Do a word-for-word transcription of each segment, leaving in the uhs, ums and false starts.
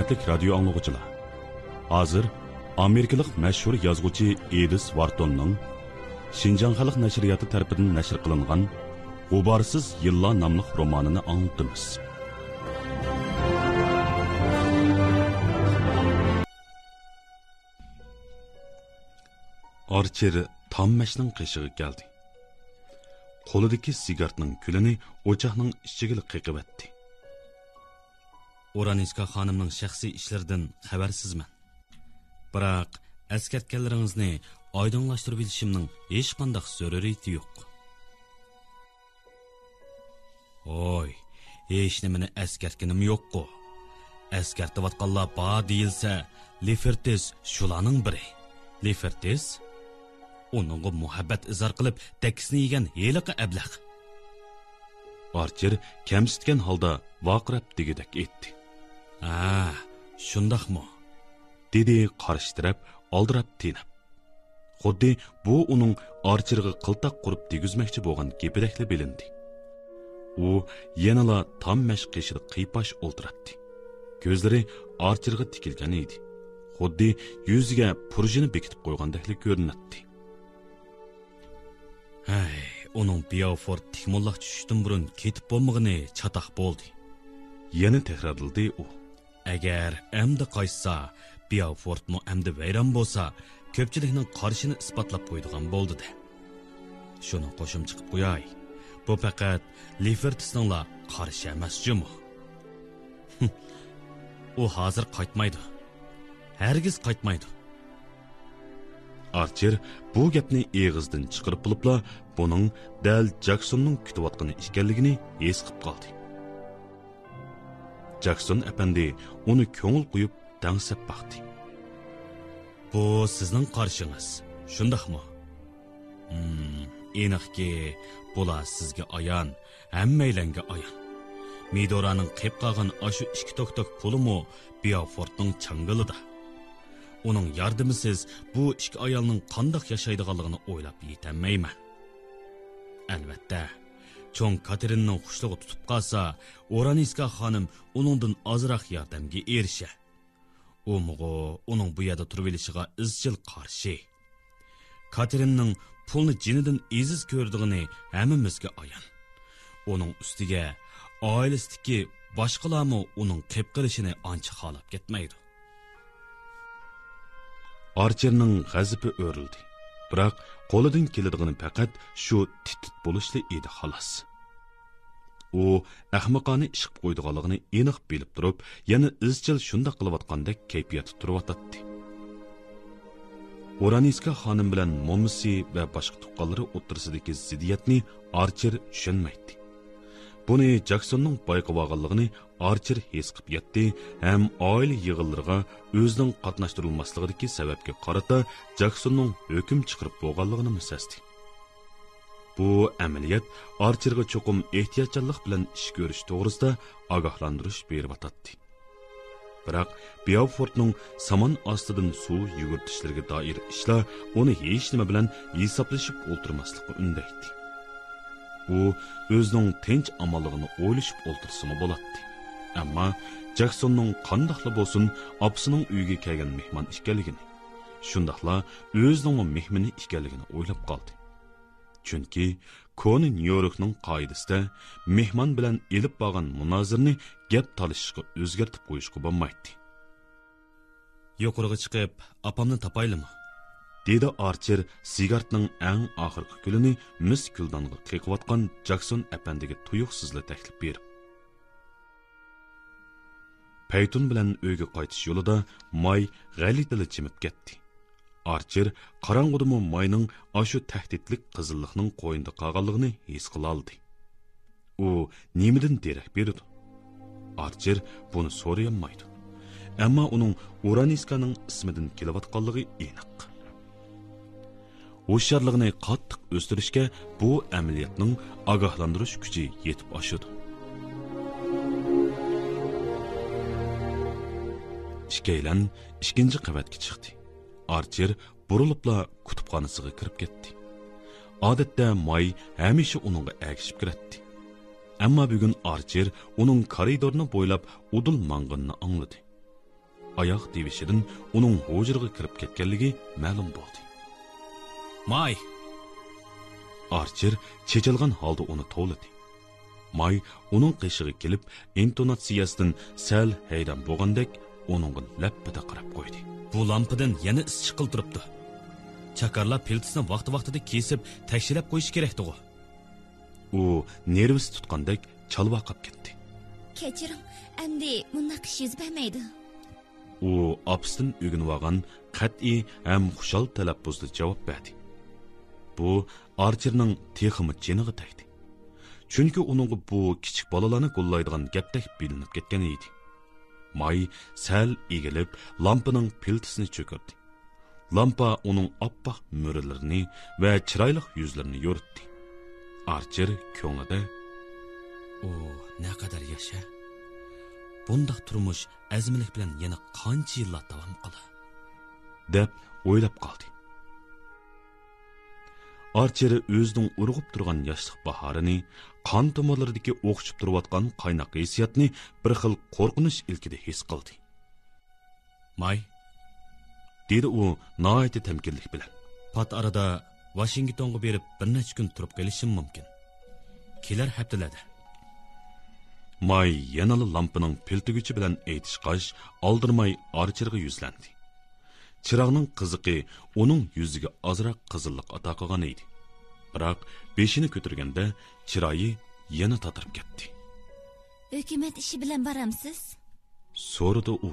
ھۆرمەتلىك رادىيو ئاڭلىغۇچىلار، ھازىر ئامېرىكىلىق مەشھۇر يازغۇچى ئېدىس ۋارتوننىڭ شىنجاڭ خەلق نەشرىياتى تەرىپىدىن نەشر قىلىنغان غۇبارسىز يىللار ناملىق رومانىنى ئاڭلىتىمىز. ئارچېر تاممەشنىڭ قېشىغا كەلدى. قولىدىكى سىگارنىڭ كۈلىنى ئوچاقنىڭ ئىچىگىلا قېقىۋەتتى. ئورانىسكا خانىمنىڭ شەخسىي ئىشلىرىدىن خەۋەرسىزمەن. بىراق، ئەسكەرتكەنلىرىڭىزنى ئايدىڭلاشتۇرۇۋېلىشىمنىڭ ھېچقانداق زۆرۈرىيىتى يوق. ھوي، ھېچنېمىنى ئەسكەرتكىنىم يوققۇ. ئەسكەرتىۋاتقانلار بار دېيىلسە، لېفېرتىس شۇلارنىڭ بىرى. لېفېرتىس؟ ئۇنىڭغا مۇھەببەت ئىزھار قىلىپ، دەككىسىنى يېگەن ھېلىقى ئەبلەخ. ئارچېر كەمسىتكەن ھالدا ۋارقىراپ دېگۈدەك ئېيتتى. ھە، شۇنداقمۇ؟ دېدى قارشى تەرەپ ئالدىراپ تېنەپ. خۇددى بۇ ئۇنىڭ ئارچېرغا قىلتاق قۇرۇپ دېگۈزمەكچى بولغان گېپىدەكلا بىلىندى. ئۇ يەنىلا تاممەش قېشىدا قىيپاش ئولتۇراتتى. كۆزلىرى ئارچېرغا تىكىلگەن ئىدى. خۇددى يۈزىگە پۇرژىنى بېكىتىپ قويغاندەكلا كۆرۈنەتتى. ھەي، ئۇنىڭ بياۋفورت تىكمۇللاق چۈشۈشتىن بۇرۇن كېتىپ بولمىغىنى چاتاق بولدى. يەنە تەكرارلىدى ئۇ. ئەگەر ئەمدى قايتسا، بياۋفورتمۇ ئەمدى ۋەيران بولسا، كۆپچىلىكنىڭ قارىشىنى ئىسپاتلاپ قويىدىغان بولدى-دە. شۇنى قوشۇمچە قىلىپ قوياي، بۇ پەقەت لېفېرتىسنىڭلا قارىشى ئەمەس جۇمۇ. ئۇ ھازىر قايتمايدۇ. ھەرگىز قايتمايدۇ. ئارچېر بۇ گەپنى ئېغىزدىن چىقىرىپ بولۇپلا، بۇنىڭ دەل جاكسوننىڭ كۈتۈۋاتقىنى ئىكەنلىكىنى ھېس قىپ قالدى. جاكسون ئەپەندى ئۇنى كۆڭۈل قويۇپ دەڭسەپ باقتى. بۇ سىزنىڭ قارىشىڭىز، شۇنداقمۇ؟ ھىم، ئېنىقكى، بۇلار سىزگە ئايان، ھەممەيلەنگە ئايان. مىدورانىڭ قېپ قالغان ئاشۇ ئىككى توك-توك پۇلىمۇ بياۋفورتنىڭ چاڭگىلىدا. ئۇنىڭ ياردىمىسىز بۇ ئىككى ئايالنىڭ قانداق ياشايدىغانلىقىنى ئويلاپ يېتەلمەيمەن. ئەلۋەتتە، چوڭ كاتېرىننىڭ خۇشلۇقى تۇتۇپ قالسا، ئورانىسكا خانىم ئۇنىڭدىن ئازراق ياردەمگە ئېرىشەر. ئۇمۇغۇ ئۇنىڭ بۇ يەردە تۇرۇۋېلىشىغا ئىزچىل قارشى. كاتېرىننىڭ پۇلنى جېنىدىن ئېزىز كۆرىدىغىنى ھەممىمىزگە ئايان. ئۇنىڭ ئۈستىگە ئائىلىسىدىكى باشقىلارمۇ ئۇنىڭ قېپ قېلىشىنى ئانچە خالاپ كەتمەيدۇ. ئارچېرنىڭ غەزىپى ئۆرۈلدى. بىراق، قولىدىن كېلىدىغىنى پەقەت شۇ تىت-تىت بولۇشلا ئىدى، خالاس. ئۇ ئەخمىقانە ئىش قىلىپ قويىدىغانلىقىنى ئېنىق بىلىپ تۇرۇپ، يەنە ئىزچىل شۇنداق قىلىۋاتقاندەك كەيپىياتتا تۇرۇۋاتاتتى. ئورانىسكا خانىم بىلەن مومىسى ۋە باشقا تۇغقانلىرى ئوتتۇرىسىدىكى زىددىيەتنى ئارچېر چۈشەنمەيتتى. بۇنى جاكسوننىڭ بايقىۋالغانلىقىنى ئارچېر ھېس قىپ يەتتى ھەم ئائىلە يىغىنلىرىغا ئۆزىنىڭ قاتناشتۇرۇلماسلىقىدىكى سەۋەبكە قارىتا جاكسوننىڭ ھۆكۈم چىقىرىپ بولغانلىقىنىمۇ سەزدى. بۇ ئەمەلىيەت ئارچېرغا چوقۇم ئېھتىياتچانلىق بىلەن ئىش كۆرۈش توغرىسىدا ئاگاھلاندۇرۇش بېرىۋاتاتتى. بىراق، بياۋفورتنىڭ سامان ئاستىدىن سۇ يۈگۈرتۈشلىرىگە دائىر ئىشلار ئۇنى ھېچنېمە بىلەن ھېسابلىشىپ ئولتۇرماسلىققا ئۈندەيتتى. ئۇ ئۆزىنىڭ تىنچ-ئامانلىقىنى ئويلىشىپ ئولتۇرسىمۇ بولاتتى. ئەمما جاكسوننىڭ قانداقلا بولسۇن ئاپىسىنىڭ ئۆيىگە كەلگەن مېھمان ئىكەنلىكىنى، شۇنداقلا ئۆزىنىڭمۇ مېھمىنى ئىكەنلىكىنى ئويلاپ قالدى. چۈنكى كونا نيۇ يوركنىڭ قائىدىسىدە مېھمان بىلەن ئېلىپ بارغان مۇنازىرىنى گەپ تالىشىشقا ئۆزگەرتىپ قويۇشقا بولمايتتى. يۇقىرىغا چىقىپ، ئاپامنى تاپايلىمۇ؟ دېدى ئارچېر سىگارتنىڭ ئەڭ ئاخىرقى كۈلىنى مىس گۈلدانغا قېقىۋاتقان جاكسون ئەپەندىگە تۇيۇقسىزلا تەكلىپ بېرىپ. پەيتۇن بىلەن ئۆيگە قايتىش يولىدا ماي غەلىتىلا جىمىپ كەتتى. ئارچېر قاراڭغۇدىمۇ ماينىڭ ئاشۇ تەھدىتلىك قىزىللىقنىڭ قوينىدا قالغانلىقىنى ھېس قىلالىدى. ئۇ نېمىدىن دېرەك بېرىدۇ؟ ئارچېر بۇنى سورىيالمايدۇ. ئەمما ئۇنىڭ ئۇرانىسكانىڭ ئىسمىدىن كېلىۋاتقانلىقى ئېنىق. ھوشيارلىقىنى قاتتىق ئۆستۈرۈشكە بۇ ئەمەلىيەتنىڭ ئاگاھلاندۇرۇش كۈچى يېتىپ ئاشىدۇ. ئىككىيلەن ئىككىنچى قەۋەتكە چىقتى. ئارچېر بۇرۇلۇپلا كۇتۇپخانىسىغا كىرىپ كەتتى. ئادەتتە ماي ھەمىشە ئۇنىڭغا ئەگىشىپ كىرەتتى. ئەمما بۈگۈن ئارچېر ئۇنىڭ كارىدورنى بويلاپ ئۇدۇل ماڭغىنىنى ئاڭلىدى. ئاياغ تىۋىشىدىن ئۇنىڭ ھۇجرىغا كىرىپ كەتكەنلىكى مەلۇم بولدى. ماي! ئارچېر چېچىلغان ھالدا ئۇنى توۋلىدى. ماي ئۇنىڭ قېشىغا كېلىپ، ئىنتوناتسىيەسىدىن سەل ھەيران بولغاندەك ئۇنىڭغا لەپپىدە قاراپ قويدى. بۇ لامپىدىن يەنە ئىس چىققىلى تۇرۇپتۇ. چاكارلار پىلتىسىنى ۋاقتى-ۋاقتىدا كېسىپ، تەكشىلەپ قويۇشى كېرەكتىغۇ. ئۇ نېرۋىسى تۇتقاندەك چالۋاقاپ كەتتى. كەچۈرۈڭ، ئەمدى مۇنداق ئىش يۈز بەرمەيدۇ. ئۇ ئاپىسىدىن ئۆگىنىۋالغان قەتئىي ھەم خۇشال تەلەپپۇزدا جاۋاب بەردى. بۇ ئارچېرنىڭ تېخىمۇ جېنىغا تەگدى. چۈنكى ئۇنىڭغا بۇ كىچىك بالىلارنى گوللايدىغان گەپتەك بىلىنىپ كەتكەن ئىدى. ماي سەل ئېگىلىپ، لامپىنىڭ پىلتىسىنى چۆكۈردى. لامپا ئۇنىڭ ئاپئاق مۈرىلىرىنى ۋە چىرايلىق يۈزلىرىنى يورۇتتى. ئارچېر كۆڭلىدە، ئۇ نەقەدەر ياش ھە! بۇنداق تۇرمۇش ئەزمىلىك بىلەن يەنە قانچە يىللار داۋام قىلار؟ دەپ ئويلاپ قالدى. ئارچېر ئۆزىنىڭ ئۇرغۇپ تۇرغان ياشلىق باھارىنى، قان تومۇرلىرىدىكى ئوخشىپ تۇرۇۋاتقان قايناق ھېسسىياتنى بىر خىل قورقۇنچ ئىلكىدە ھېس قىلدى. ماي، دېدى ئۇ ناھايىتى تەمكىنلىك بىلەن. پات ئارىدا ۋاشىنگتونغا بېرىپ بىر نەچچە كۈن تۇرۇپ قېلىشىم مۇمكىن. كېلەر ھەپتىلەردە. ماي يەنىلا لامپىنىڭ پىلتىگۈچى بىلەن ئېيتىشقاچ، ئالدىرىماي ئارچېرغا يۈزلەندى. چىراغنىڭ قىزىقى ئۇنىڭ يۈزىگە ئازراق قىزىللىق ئاتا قىلغان ئىدى. بىراق بېشىنى كۆتۈرگەندە چىرايى يەنە تاتىرىپ كەتتى. ھۆكۈمەت ئىشى بىلەن بارامسىز؟ سورىدى ئۇ.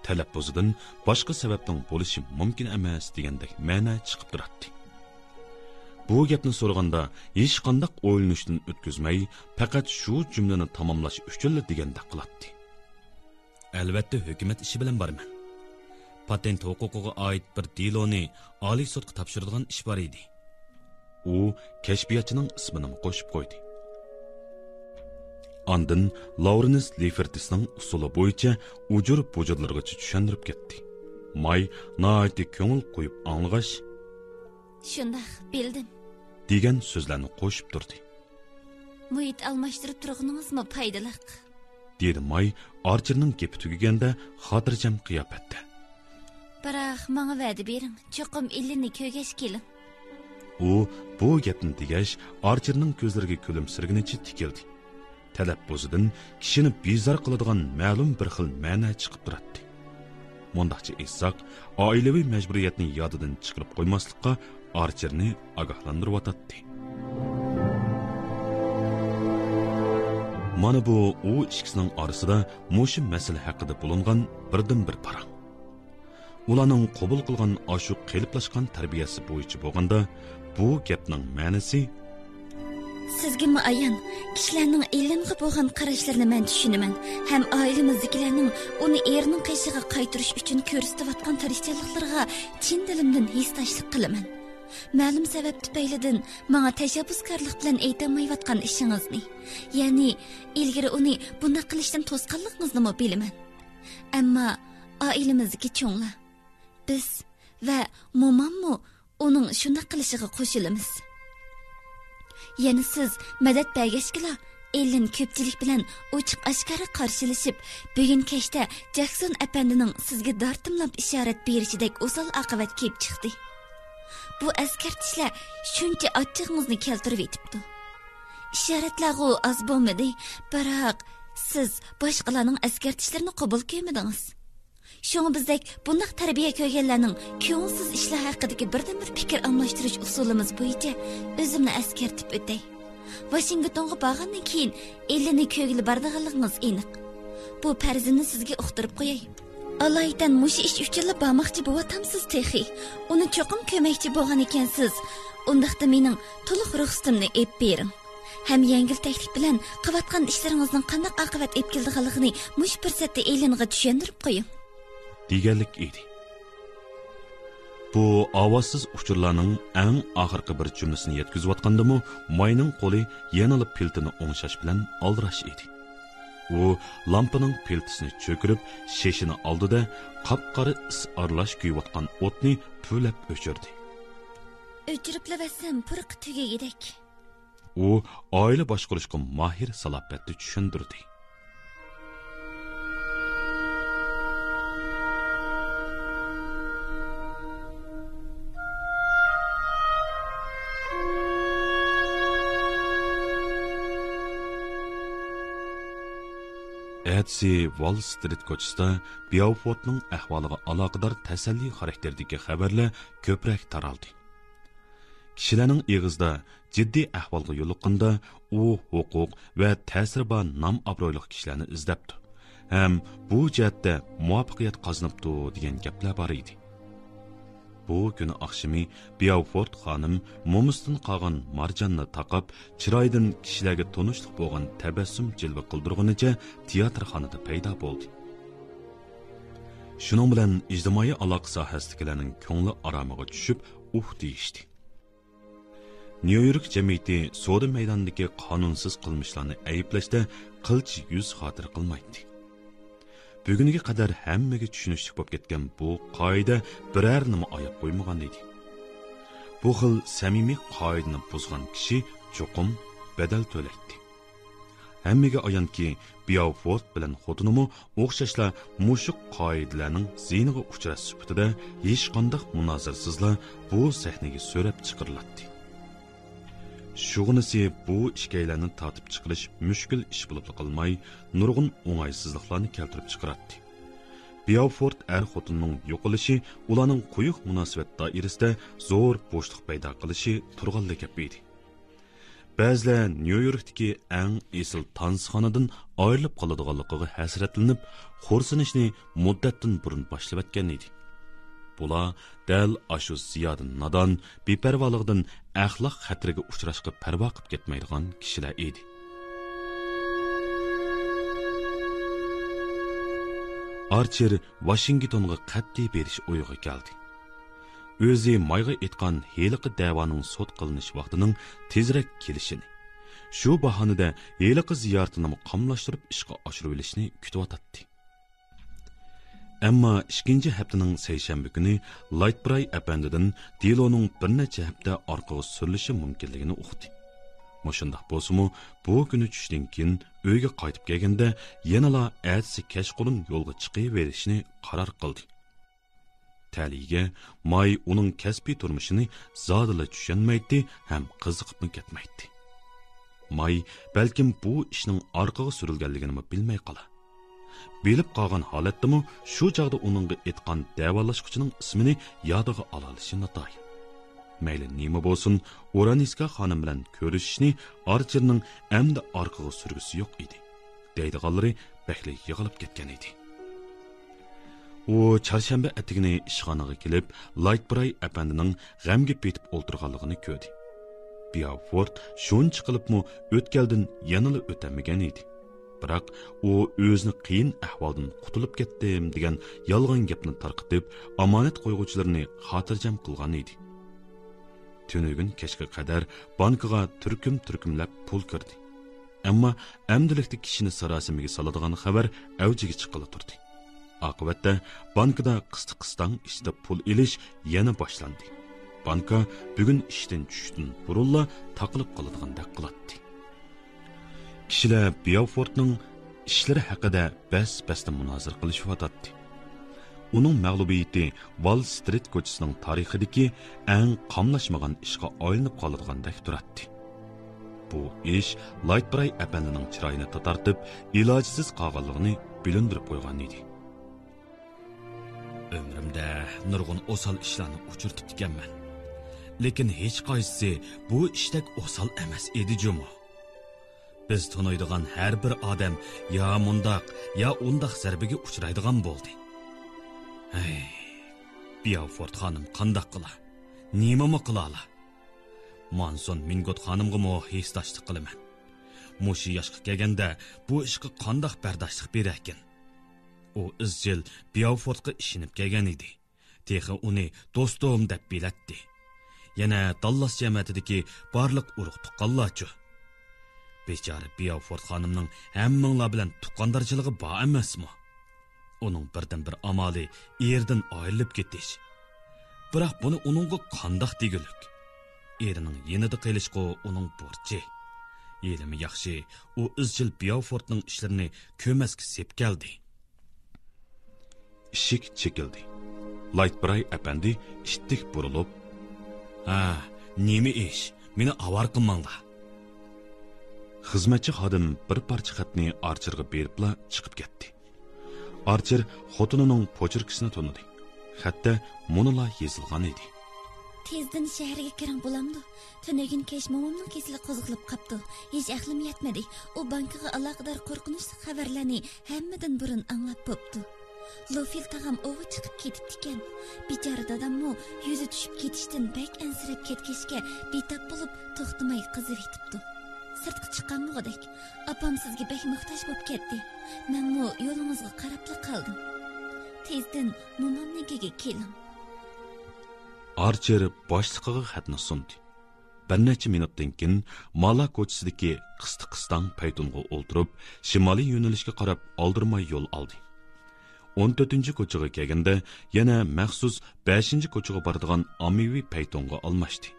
تەلەپپۇزىدىن باشقا سەۋەبنىڭ بولۇشى مۇمكىن ئەمەس دېگەندەك مەنە چىقىپ تۇراتتى. بۇ گەپنى سورىغاندا ھېچقانداق ئويلىنىشتىن ئۆتكۈزمەي، پەقەت شۇ جۈملىنى تاماملاش ئۈچۈنلا دېگەندەك قىلاتتى. ئەلۋەتتە، ھۆكۈمەت ئىشى بىلەن بارىمەن. پاتېنت ھوقۇقىغا ئائىت بىر دېلونى ئالىي سوتقا تاپشۇرىدىغان ئىش بار ئىدى. ئۇ كەشپىياتچىنىڭ ئىسمىنىمۇ قوشۇپ قويدى. ئاندىن لاۋرېنس لىفېرتىسنىڭ ئۇسۇلى بويىچە ئۇجۇر-بۇجۇرلىرىغىچە چۈشەندۈرۈپ كەتتى. ماي ناھايىتى كۆڭۈل قويۇپ ئاڭلىغاچ، شۇنداق، بىلدىم، دېگەن سۆزلەرنى قوشۇپ تۇردى. مۇھىت ئالماشتۇرۇپ تۇرغىنىڭىزمۇ پايدىلىق، دېدى ماي ئارچېرنىڭ گېپى تۈگىگەندە خاتىرجەم قىياپەتتە. بىراق ماڭا ۋەدە بېرىڭ، چوقۇم ئېللېننى كۆرگەچ كېلىڭ. ئۇ بۇ گەپنى دېگەچ، ئارچېرنىڭ كۆزلىرىگە كۈلۈمسىرىگىنىچە تىكىلدى. تەلەپپۇزىدىن كىشىنى بىزار قىلىدىغان مەلۇم بىر خىل مەنە چىقىپ تۇراتتى. مۇنداقچە ئېيتساق، ئائىلىۋى مەجبۇرىيەتنى يادىدىن چىقىرىپ قويماسلىققا ئارچېرنى ئاگاھلاندۇرۇۋاتاتتى. مانا بۇ ئۇ ئىككىسىنىڭ ئارىسىدا مۇشۇ مەسىلە ھەققىدە بولۇنغان بىردىنبىر پاراڭ. ئۇلارنىڭ قوبۇل قىلغان ئاشۇ قېلىپلاشقان تەربىيەسى بويىچە بولغاندا، بۇ گەپنىڭ مەنىسى، سىزگىمۇ ئايان، كىشىلەرنىڭ ئېللېنغا بولغان قاراشلىرىنى مەن چۈشىنىمەن ھەم ئائىلىمىزدىكىلەرنىڭ ئۇنى ئېرىنىڭ قېشىغا قايتۇرۇش ئۈچۈن كۆرسىتىۋاتقان تىرىشچانلىقلىرىغا چىن دىلىمدىن ھېسداشلىق قىلىمەن. مەلۇم سەۋەب تۈپەيلىدىن ماڭا تەشەببۇسكارلىق بىلەن ئېيتالمايۋاتقان ئىشىڭىزنى، يەنى ئىلگىرى ئۇنى بۇنداق قىلىشتىن توسقانلىقىڭىزنىمۇ بىلىمەن. ئەمما ئائىلىمىزدىكى چوڭلار، بىز ۋە موماممۇ ئۇنىڭ شۇنداق قىلىشىغا قوشۇلىمىز. يەنە سىز مەدەت بەرگەچكىلا، ئېللېن كۆپچىلىك بىلەن ئوچۇق-ئاشكارا قارشىلىشىپ، بۈگۈن كەچتە جاكسون ئەپەندىنىڭ سىزگە دارتىملاپ ئىشارەت بېرىشىدەك ئوسال ئاقىۋەت كېلىپ چىقتى. بۇ ئەسكەرتىشلەر شۇنچە ئاچچىقىڭىزنى كەلتۈرۈۋېتىپتۇ. ئىشارەتلەرغۇ ئاز بولمىدى، بىراق سىز باشقىلارنىڭ ئەسكەرتىشلىرىنى قوبۇل كۆرمىدىڭىز. شۇڭا بىزدەك بۇنداق تەربىيە كۆرگەنلەرنىڭ كۆڭۈلسىز ئىشلار ھەققىدىكى بىردىنبىر پىكىر ئالماشتۇرۇش ئۇسۇلىمىز بويىچە ئۆزۈمنى ئەسكەرتىپ ئۆتەي. ۋاشىنگتونغا بارغاندىن كېيىن ئېللېننى كۆرگىلى بارىدىغانلىقىڭىز ئېنىق. بۇ پەرىزىمنى سىزگە ئۇقتۇرۇپ قوياي. ئالايىتەن مۇشۇ ئىش ئۈچۈنلا بارماقچى بوۋاتامسىز تېخى؟ ئۇنى چوقۇم كۆرمەكچى بولغان ئىكەنسىز. ئۇنداقتا مېنىڭ تولۇق رۇخسىتىمنى ئېلىپ بېرىڭ. ھەم يەڭگىلتەكلىك بىلەن قىلىۋاتقان ئىشلىرىڭىزنىڭ قانداق ئاقىۋەت ئېلىپ كېلىدىغانلىقىنى مۇشۇ پۇرسەتتە ئېللېنغا چۈشەندۈرۈپ قويۇڭ. دېگەنلىك ئىدى. بۇ ئاۋازسىز ئۇچۇرلارنىڭ ئەڭ ئاخىرقى بىر جۈملىسىنى يەتكۈزۈۋاتقاندىمۇ، ماينىڭ قولى يەنىلا پىلتىنى ئوڭشاش بىلەن ئالدىراش ئىدى. ئۇ لامپىنىڭ پىلتىسىنى چۆكۈرۈپ، شېشىنى ئالدى-دە، قاپقارا ئىس ئارىلاش كۆيۈۋاتقان ئوتنى پۈۋلەپ ئۆچۈردى. ئۆچۈرۈپلا بەرسەم، پۇرىقى تۈگىگۈدەك. ئۇ ئائىلە باشقۇرۇشقا ماھىر سالاپەتتە چۈشەندۈردى. ئەتىسى ۋال سترىت كوچىسىدا بياۋفورتنىڭ ئەھۋالىغا ئالاقىدار تەسەللى خاراكتېرىدىكى خەۋەرلەر كۆپرەك تارالدى. كىشىلەرنىڭ ئېغىزىدا جىددىي ئەھۋالغا يولۇققىنىدا، ئۇ ھوقۇق ۋە تەسىرى بار نام-ئابرۇيلۇق كىشىلەرنى ئىزدەپتۇ ھەم بۇ جەھەتتە مۇۋەپپەقىيەت قازىنىپتۇ، دېگەن گەپلەر بار ئىدى. بۇ كۈنى ئاخشىمى بياۋفورت خانىم مومىسىدىن قالغان مارجاننى تاقاپ، چىرايىدىن كىشىلەرگە تونۇشلۇق بولغان تەبەسسۇم جىلۋە قىلدۇرغىنىچە تىياتىرخانىدا پەيدا بولدى. شۇنىڭ بىلەن ئىجتىمائىي ئالاقە ساھەسىدىكىلەرنىڭ كۆڭلى ئارامىغا چۈشۈپ، ئۇھ دېيىشتى. نيۇ يورك جەمئىيىتى سودا مەيدانىدىكى قانۇنسىز قىلمىشلارنى ئەيىبلەشتە قىلچە يۈز خاتىرە قىلمايتتى. بۈگۈنگە قەدەر ھەممىگە چۈشىنىشلىك بولۇپ كەتكەن بۇ قائىدە بىرەر نېمە ئاياپ قويمىغان ئىدى. بۇ خىل سەمىمىي قائىدىنى بۇزغان كىشى چوقۇم بەدەل تۆلەيتتى. ھەممىگە ئايانكى، بياۋفورت بىلەن خوتۇنىمۇ ئوخشاشلا مۇشۇ قائىدىلەرنىڭ زىيىنىغا ئۇچراش سۈپىتىدە ھېچقانداق مۇنازىرىسىزلا بۇ سەھنىگە سۆرەپ چىقىرىلاتتى. شۇغىنىسى بۇ ئىككىيلەننى تارتىپ چىقىرىش مۈشكۈل ئىش بولۇپلا قالماي، نۇرغۇن ئوڭايسىزلىقلارنى كەلتۈرۈپ چىقىراتتى. بياۋفورت ئەر خوتۇننىڭ يوقىلىشى ئۇلارنىڭ قويۇق مۇناسىۋەت دائىرىسىدە زور بوشلۇق پەيدا قىلىشى تۇرغانلا گەپ ئىدى. بەزىلەر نيۇ يوركتىكى ئەڭ ئېسىل تانسىخانىدىن ئايرىلىپ قالىدىغانلىقىغا ھەسرەتلىنىپ، خورسىنىشنى مۇددەتتىن بۇرۇن باشلىۋەتكەن ئىدى. بۇلار دەل ئاشۇ زىيادە نادان، بىپەرۋالىقىدىن ئەخلاق خەتىرىگە ئۇچراشقا پەرۋا قىلىپ كەتمەيدىغان كىشىلەر ئىدى. ئارچېر ۋاشىنگتونغا قەتئىي بېرىش ئويىغا كەلدى. ئۆزى مايغا ئېيتقان ھېلىقى دەۋانىڭ سوت قىلىنىش ۋاقتىنىڭ تېزرەك كېلىشىنى، شۇ باھانىدە ھېلىقى زىيارىتىنىمۇ قاملاشتۇرۇپ ئىشقا ئاشۇرۇۋېلىشنى كۈتۈۋاتاتتى. ئەمما ئىككىنچى ھەپتىنىڭ سەيشەنبە كۈنى لايتبراي ئەپەندىدىن دېلونىڭ بىر نەچچە ھەپتە ئارقىغا سۈرۈلۈشى مۇمكىنلىكىنى ئۇقتى. مۇشۇنداق بولسىمۇ، بۇ كۈنى چۈشتىن كېيىن ئۆيگە قايتىپ كەلگەندە، يەنىلا ئەتىسى كەچقۇرۇن يولغا چىقىۋېرىشنى قارار قىلدى. تەلىيىگە، ماي ئۇنىڭ كەسپىي تۇرمۇشىنى زادىلا چۈشەنمەيتتى ھەم قىزىقىپمۇ كەتمەيتتى. ماي بەلكىم بۇ ئىشنىڭ ئارقىغا سۈرۈلگەنلىكىنىمۇ بىلمەي قالا. بىلىپ قالغان ھالەتتىمۇ شۇ چاغدا ئۇنىڭغا ئېيتقان دەۋالاشقۇچىنىڭ ئىسمىنى يادىغا ئالالىشى ناتايىن. مەيلى نېمە بولسۇن، ئورانىسكا خانىم بىلەن كۆرۈشۈشنى ئارچېرنىڭ ئەمدى ئارقىغا سۈرگۈسى يوق ئىدى. دەيدىغانلىرى بەكلا يىغىلىپ كەتكەن ئىدى. ئۇ چارشەنبە ئەتىگىنى ئىشخانىغا كېلىپ، لايتبراي ئەپەندىنىڭ غەمگە پېتىپ ئولتۇرغانلىقىنى كۆردى. بياۋفورت شۇنچە قىلىپمۇ ئۆتكەلدىن يەنىلا ئۆتەلمىگەن ئىدى. بىراق ئۇ ئۆزىنى قىيىن ئەھۋالدىن قۇتۇلۇپ كەتتىم دېگەن يالغان گەپنى تارقىتىپ، ئامانەت قويغۇچىلىرىنى خاتىرجەم قىلغان ئىدى. تۈنۈگۈن كەچكە قەدەر بانكىغا تۈركۈم-تۈركۈملەپ پۇل كىردى. ئەمما ئەمدىلىكتە كىشىنى ساراسىمىگە سالىدىغان خەۋەر ئەۋجىگە چىققىلى تۇردى. ئاقىۋەتتە بانكىدا قىستى-قىستاڭ ئىچىدە پۇل ئېلىش يەنە باشلاندى. بانكا بۈگۈن ئىشتىن چۈشۈشتىن بۇرۇنلا تاقىلىپ قالىدىغاندەك قىلاتتى. كىشىلەر بياۋفورتنىڭ ئىشلىرى ھەققىدە بەس-بەستە مۇنازىرە قىلىشىۋاتاتتى. ئۇنىڭ مەغلۇبىيىتى ۋال سترىت كوچىسىنىڭ تارىخىدىكى ئەڭ قاملاشمىغان ئىشقا ئايلىنىپ قالىدىغاندەك تۇراتتى. بۇ ئىش لايتبراي ئەپەندىنىڭ چىرايىنى تاتارتىپ، ئىلاجسىز قالغانلىقىنى بىلىندۈرۈپ قويغان ئىدى. ئۆمرۈمدە نۇرغۇن ئوسال ئىشلارنى ئۇچرىتىپتىكەنمەن. لېكىن ھېچقايسىسى بۇ ئىشتەك ئوسال ئەمەس ئىدى جۇمۇ. بىز تونۇيدىغان ھەر بىر ئادەم يا مۇنداق، يا ئۇنداق زەربىگە ئۇچرايدىغان بولدى. ھەي، بياۋفورت خانىم قانداق قىلا؟ نېمىمۇ قىلالا؟ مانسون مىنگوت خانىمغىمۇ ھېسداشلىق قىلىمەن. مۇشۇ ياشقا كەلگەندە بۇ ئىشقا قانداق بەرداشلىق بېرەركىن؟ ئۇ ئىزچىل بياۋفورتقا ئىشىنىپ كەلگەن ئىدى. تېخى ئۇنى دوستۇم دەپ بىلەتتى. يەنە داللاس جەمەتىدىكى بارلىق ئۇرۇق-تۇغقانلارچۇ؟ بىچارە بياۋفورت خانىمنىڭ ھەممىڭلار بىلەن تۇغقاندارچىلىقى بار ئەمەسمۇ؟ ئۇنىڭ بىردىنبىر ئامالى ئېرىدىن ئايرىلىپ كېتىش. بىراق بۇنى ئۇنىڭغا قانداق دېگۈلۈك؟ ئېرىنىڭ يېنىدا قېلىشقۇ ئۇنىڭ بۇرچى. ھېلىمۇ ياخشى، ئۇ ئىزچىل بياۋفورتنىڭ ئىشلىرىنى كۆرمەسكە سېپ كەلدى. ئىشىك چېكىلدى. لايتبراي ئەپەندى ئىتتىك بۇرۇلۇپ، ھە، نېمە ئىش؟ مېنى ئاۋارە قىلماڭلار. خىزمەتچى خادىم بىر پارچە خەتنى ئارچېرغا بېرىپلا چىقىپ كەتتى. ئارچېر خوتۇنىنىڭ پوچېركىسىنى تونۇدى. خەتتە مۇنۇلار يېزىلغان ئىدى. تېزدىن شەھەرگە كىرىڭ، بولامدۇ؟ تۈنۈگۈن كەچ مومامنىڭ كېسىلى قوزغىلىپ قاپتۇ. ھېچ ئەقلىم يەتمىدى. ئۇ بانكىغا ئالاقىدار قورقۇنچلۇق خەۋەرلەرنى ھەممىدىن بۇرۇن ئاڭلاپ بوپتۇ. لوفىل تاغام ئوۋغا چىقىپ كېتىپتىكەن. بىچارە داداممۇ يۈزى چۈشۈپ كېتىشتىن بەك ئەنسىرەپ كەتكەچكە، بىتاپ بولۇپ توختىماي قىزىۋېتىپتۇ. سىرتقا چىقالمىغۇدەك. ئاپام سىزگە بەك موھتاج بوپ كەتتى. مەنمۇ يولىڭىزغا قاراپلا قالدىم. تېزدىن مومامنىڭكىگە كېلىڭ. ئارچېر باشلىقىغا خەتنى سۇندى. بىر نەچچە مىنۇتتىن كېيىن مالا كوچىسىدىكى قىستى-قىستاڭ پەيتۇنغا ئولتۇرۇپ، شىمالىي يۆنىلىشكە قاراپ ئالدىرىماي يول ئالدى. ئون تۆتىنچى كوچىغا كەلگەندە، يەنە مەخسۇس بەشىنچى كوچىغا بارىدىغان ئاممىۋى پەيتۇنغا ئالماشتى.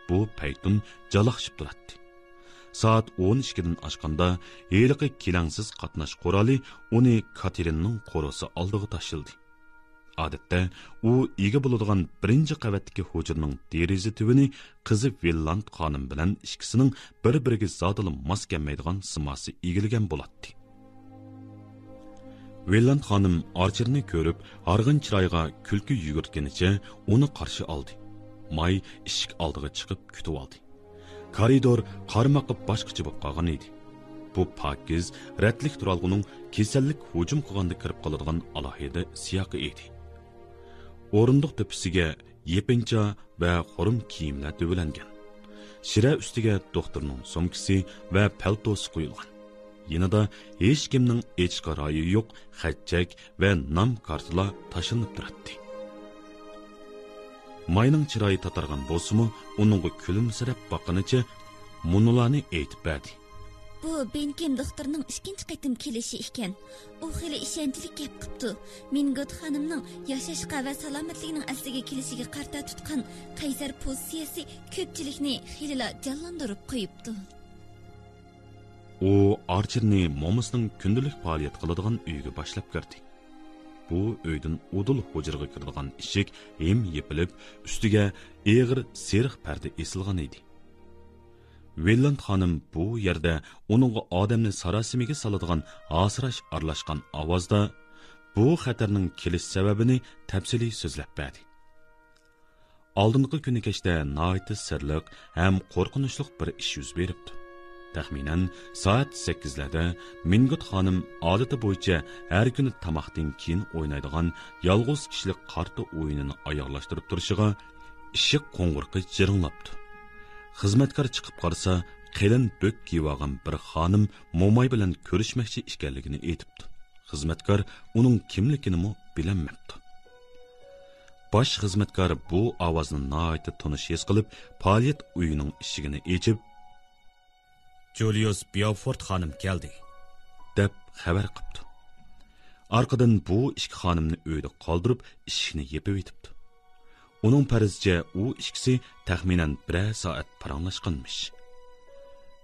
بۇ پەيتۇن جالاقشىپ تۇراتتى. سائەت ئون ئىككىدىن ئاشقاندا، ھېلىقى كېلەڭسىز قاتناش قورالى ئۇنى كاتېرىننىڭ قورۇسى ئالدىغا تاشلىدى. ئادەتتە ئۇ ئىگە بولىدىغان بىرىنچى قەۋەتتىكى ھۇجرىنىڭ دېرىزە تۈۋىنى قىزى ۋىللاند خانىم بىلەن ئىككىسىنىڭ بىر-بىرىگە زادىلا ماس كەلمەيدىغان سىماسى ئىگىلىگەن بولاتتى. ۋىللاند خانىم ئارچېرنى كۆرۈپ، ھارغىن چىرايىغا كۈلكە يۈگۈرتكىنىچە ئۇنى قارشى ئالدى. ماي ئىشىك ئالدىغا چىقىپ كۈتۈۋالدى. كارىدور قارىماققا باشقىچە بولۇپ قالغان ئىدى. بۇ پاكىز، رەتلىك تۇرالغۇنىڭ كېسەللىك ھۇجۇم قىلغاندا كىرىپ قالىدىغان ئالاھىدە سىياقى ئىدى. ئورۇندۇق تۆپىسىگە يېپىنچا ۋە خۇرۇم كىيىملەر دۆۋىلەنگەن. شىرە ئۈستىگە دوختۇرنىڭ سومكىسى ۋە پەلتوسى قويۇلغان. يېنىدا ھېچكىمنىڭ ئېچىشقا رايى يوق خەت-چەك ۋە نام كارتىلار تاشلىنىپ تۇراتتى. ماينىڭ چىرايى تاتارغان بولسىمۇ، ئۇنىڭغا كۈلۈمسىرەپ باققىنىچە مۇنۇلارنى ئېيتىپ بەردى. بۇ بېنكېم دوختۇرنىڭ ئىككىنچى قېتىم كېلىشى ئىكەن. ئۇ خېلى ئىشەنچلىك گەپ قىپتۇ. مىنگوت خانىمنىڭ ياشاشقا ۋە سالامەتلىكىنىڭ ئەسلىگە كېلىشىگە قارىتا تۇتقان قەيسەر پوزىتسىيەسى كۆپچىلىكنى خېلىلا جانلاندۇرۇپ قويۇپتۇ. ئۇ ئارچېرنى مومىسىنىڭ كۈندىلىك پائالىيەت قىلىدىغان ئۆيىگە باشلاپ كىردى. بۇ ئۆيدىن ئۇدۇل ھۇجرىغا كىرىدىغان ئىشىك ھىم يېپىلىپ، ئۈستىگە ئېغىر سېرىق پەردە ئېسىلغان ئىدى. ۋىللاند خانىم بۇ يەردە ئۇنىڭغا ئادەمنى ساراسىمىگە سالىدىغان ھاسىراش ئارىلاشقان ئاۋازدا بۇ خەتەرنىڭ كېلىش سەۋەبىنى تەپسىلىي سۆزلەپ بەردى. ئالدىنقى كۈنى كەچتە ناھايىتى سىرلىق ھەم قورقۇنچلۇق بىر ئىش يۈز بېرىپتۇ. تەخمىنەن سائەت سەككىزلەردە مىنگوت خانىم ئادىتى بويىچە ھەر كۈنى تاماقتىن كېيىن ئوينايدىغان يالغۇز كىشىلىك قارتا ئويۇنىنى ئاياغلاشتۇرۇپ تۇرۇشىغا ئىشىك قوڭغۇرىقى جىرىڭلاپتۇ. خىزمەتكار چىقىپ قارىسا، قېلىن بۆك كىيىۋالغان بىر خانىم موماي بىلەن كۆرۈشمەكچى ئىكەنلىكىنى ئېيتىپتۇ. خىزمەتكار ئۇنىڭ كىملىكىنىمۇ بىلەلمەپتۇ. باش خىزمەتكار بۇ ئاۋازنى ناھايىتى تونۇش ھېس قىلىپ، پائالىيەت ئۆيىنىڭ ئىشىكىنى ئېچىپ، جۇلىيۇس بياۋفورت خانىم كەلدى، دەپ خەۋەر قىپتۇ. ئارقىدىن بۇ ئىككى خانىمنى ئۆيدە قالدۇرۇپ، ئىشىكنى يېپىۋېتىپتۇ. ئۇنىڭ پەرىزىچە، ئۇ ئىككىسى تەخمىنەن بىرەر سائەت پاراڭلاشقانمىش.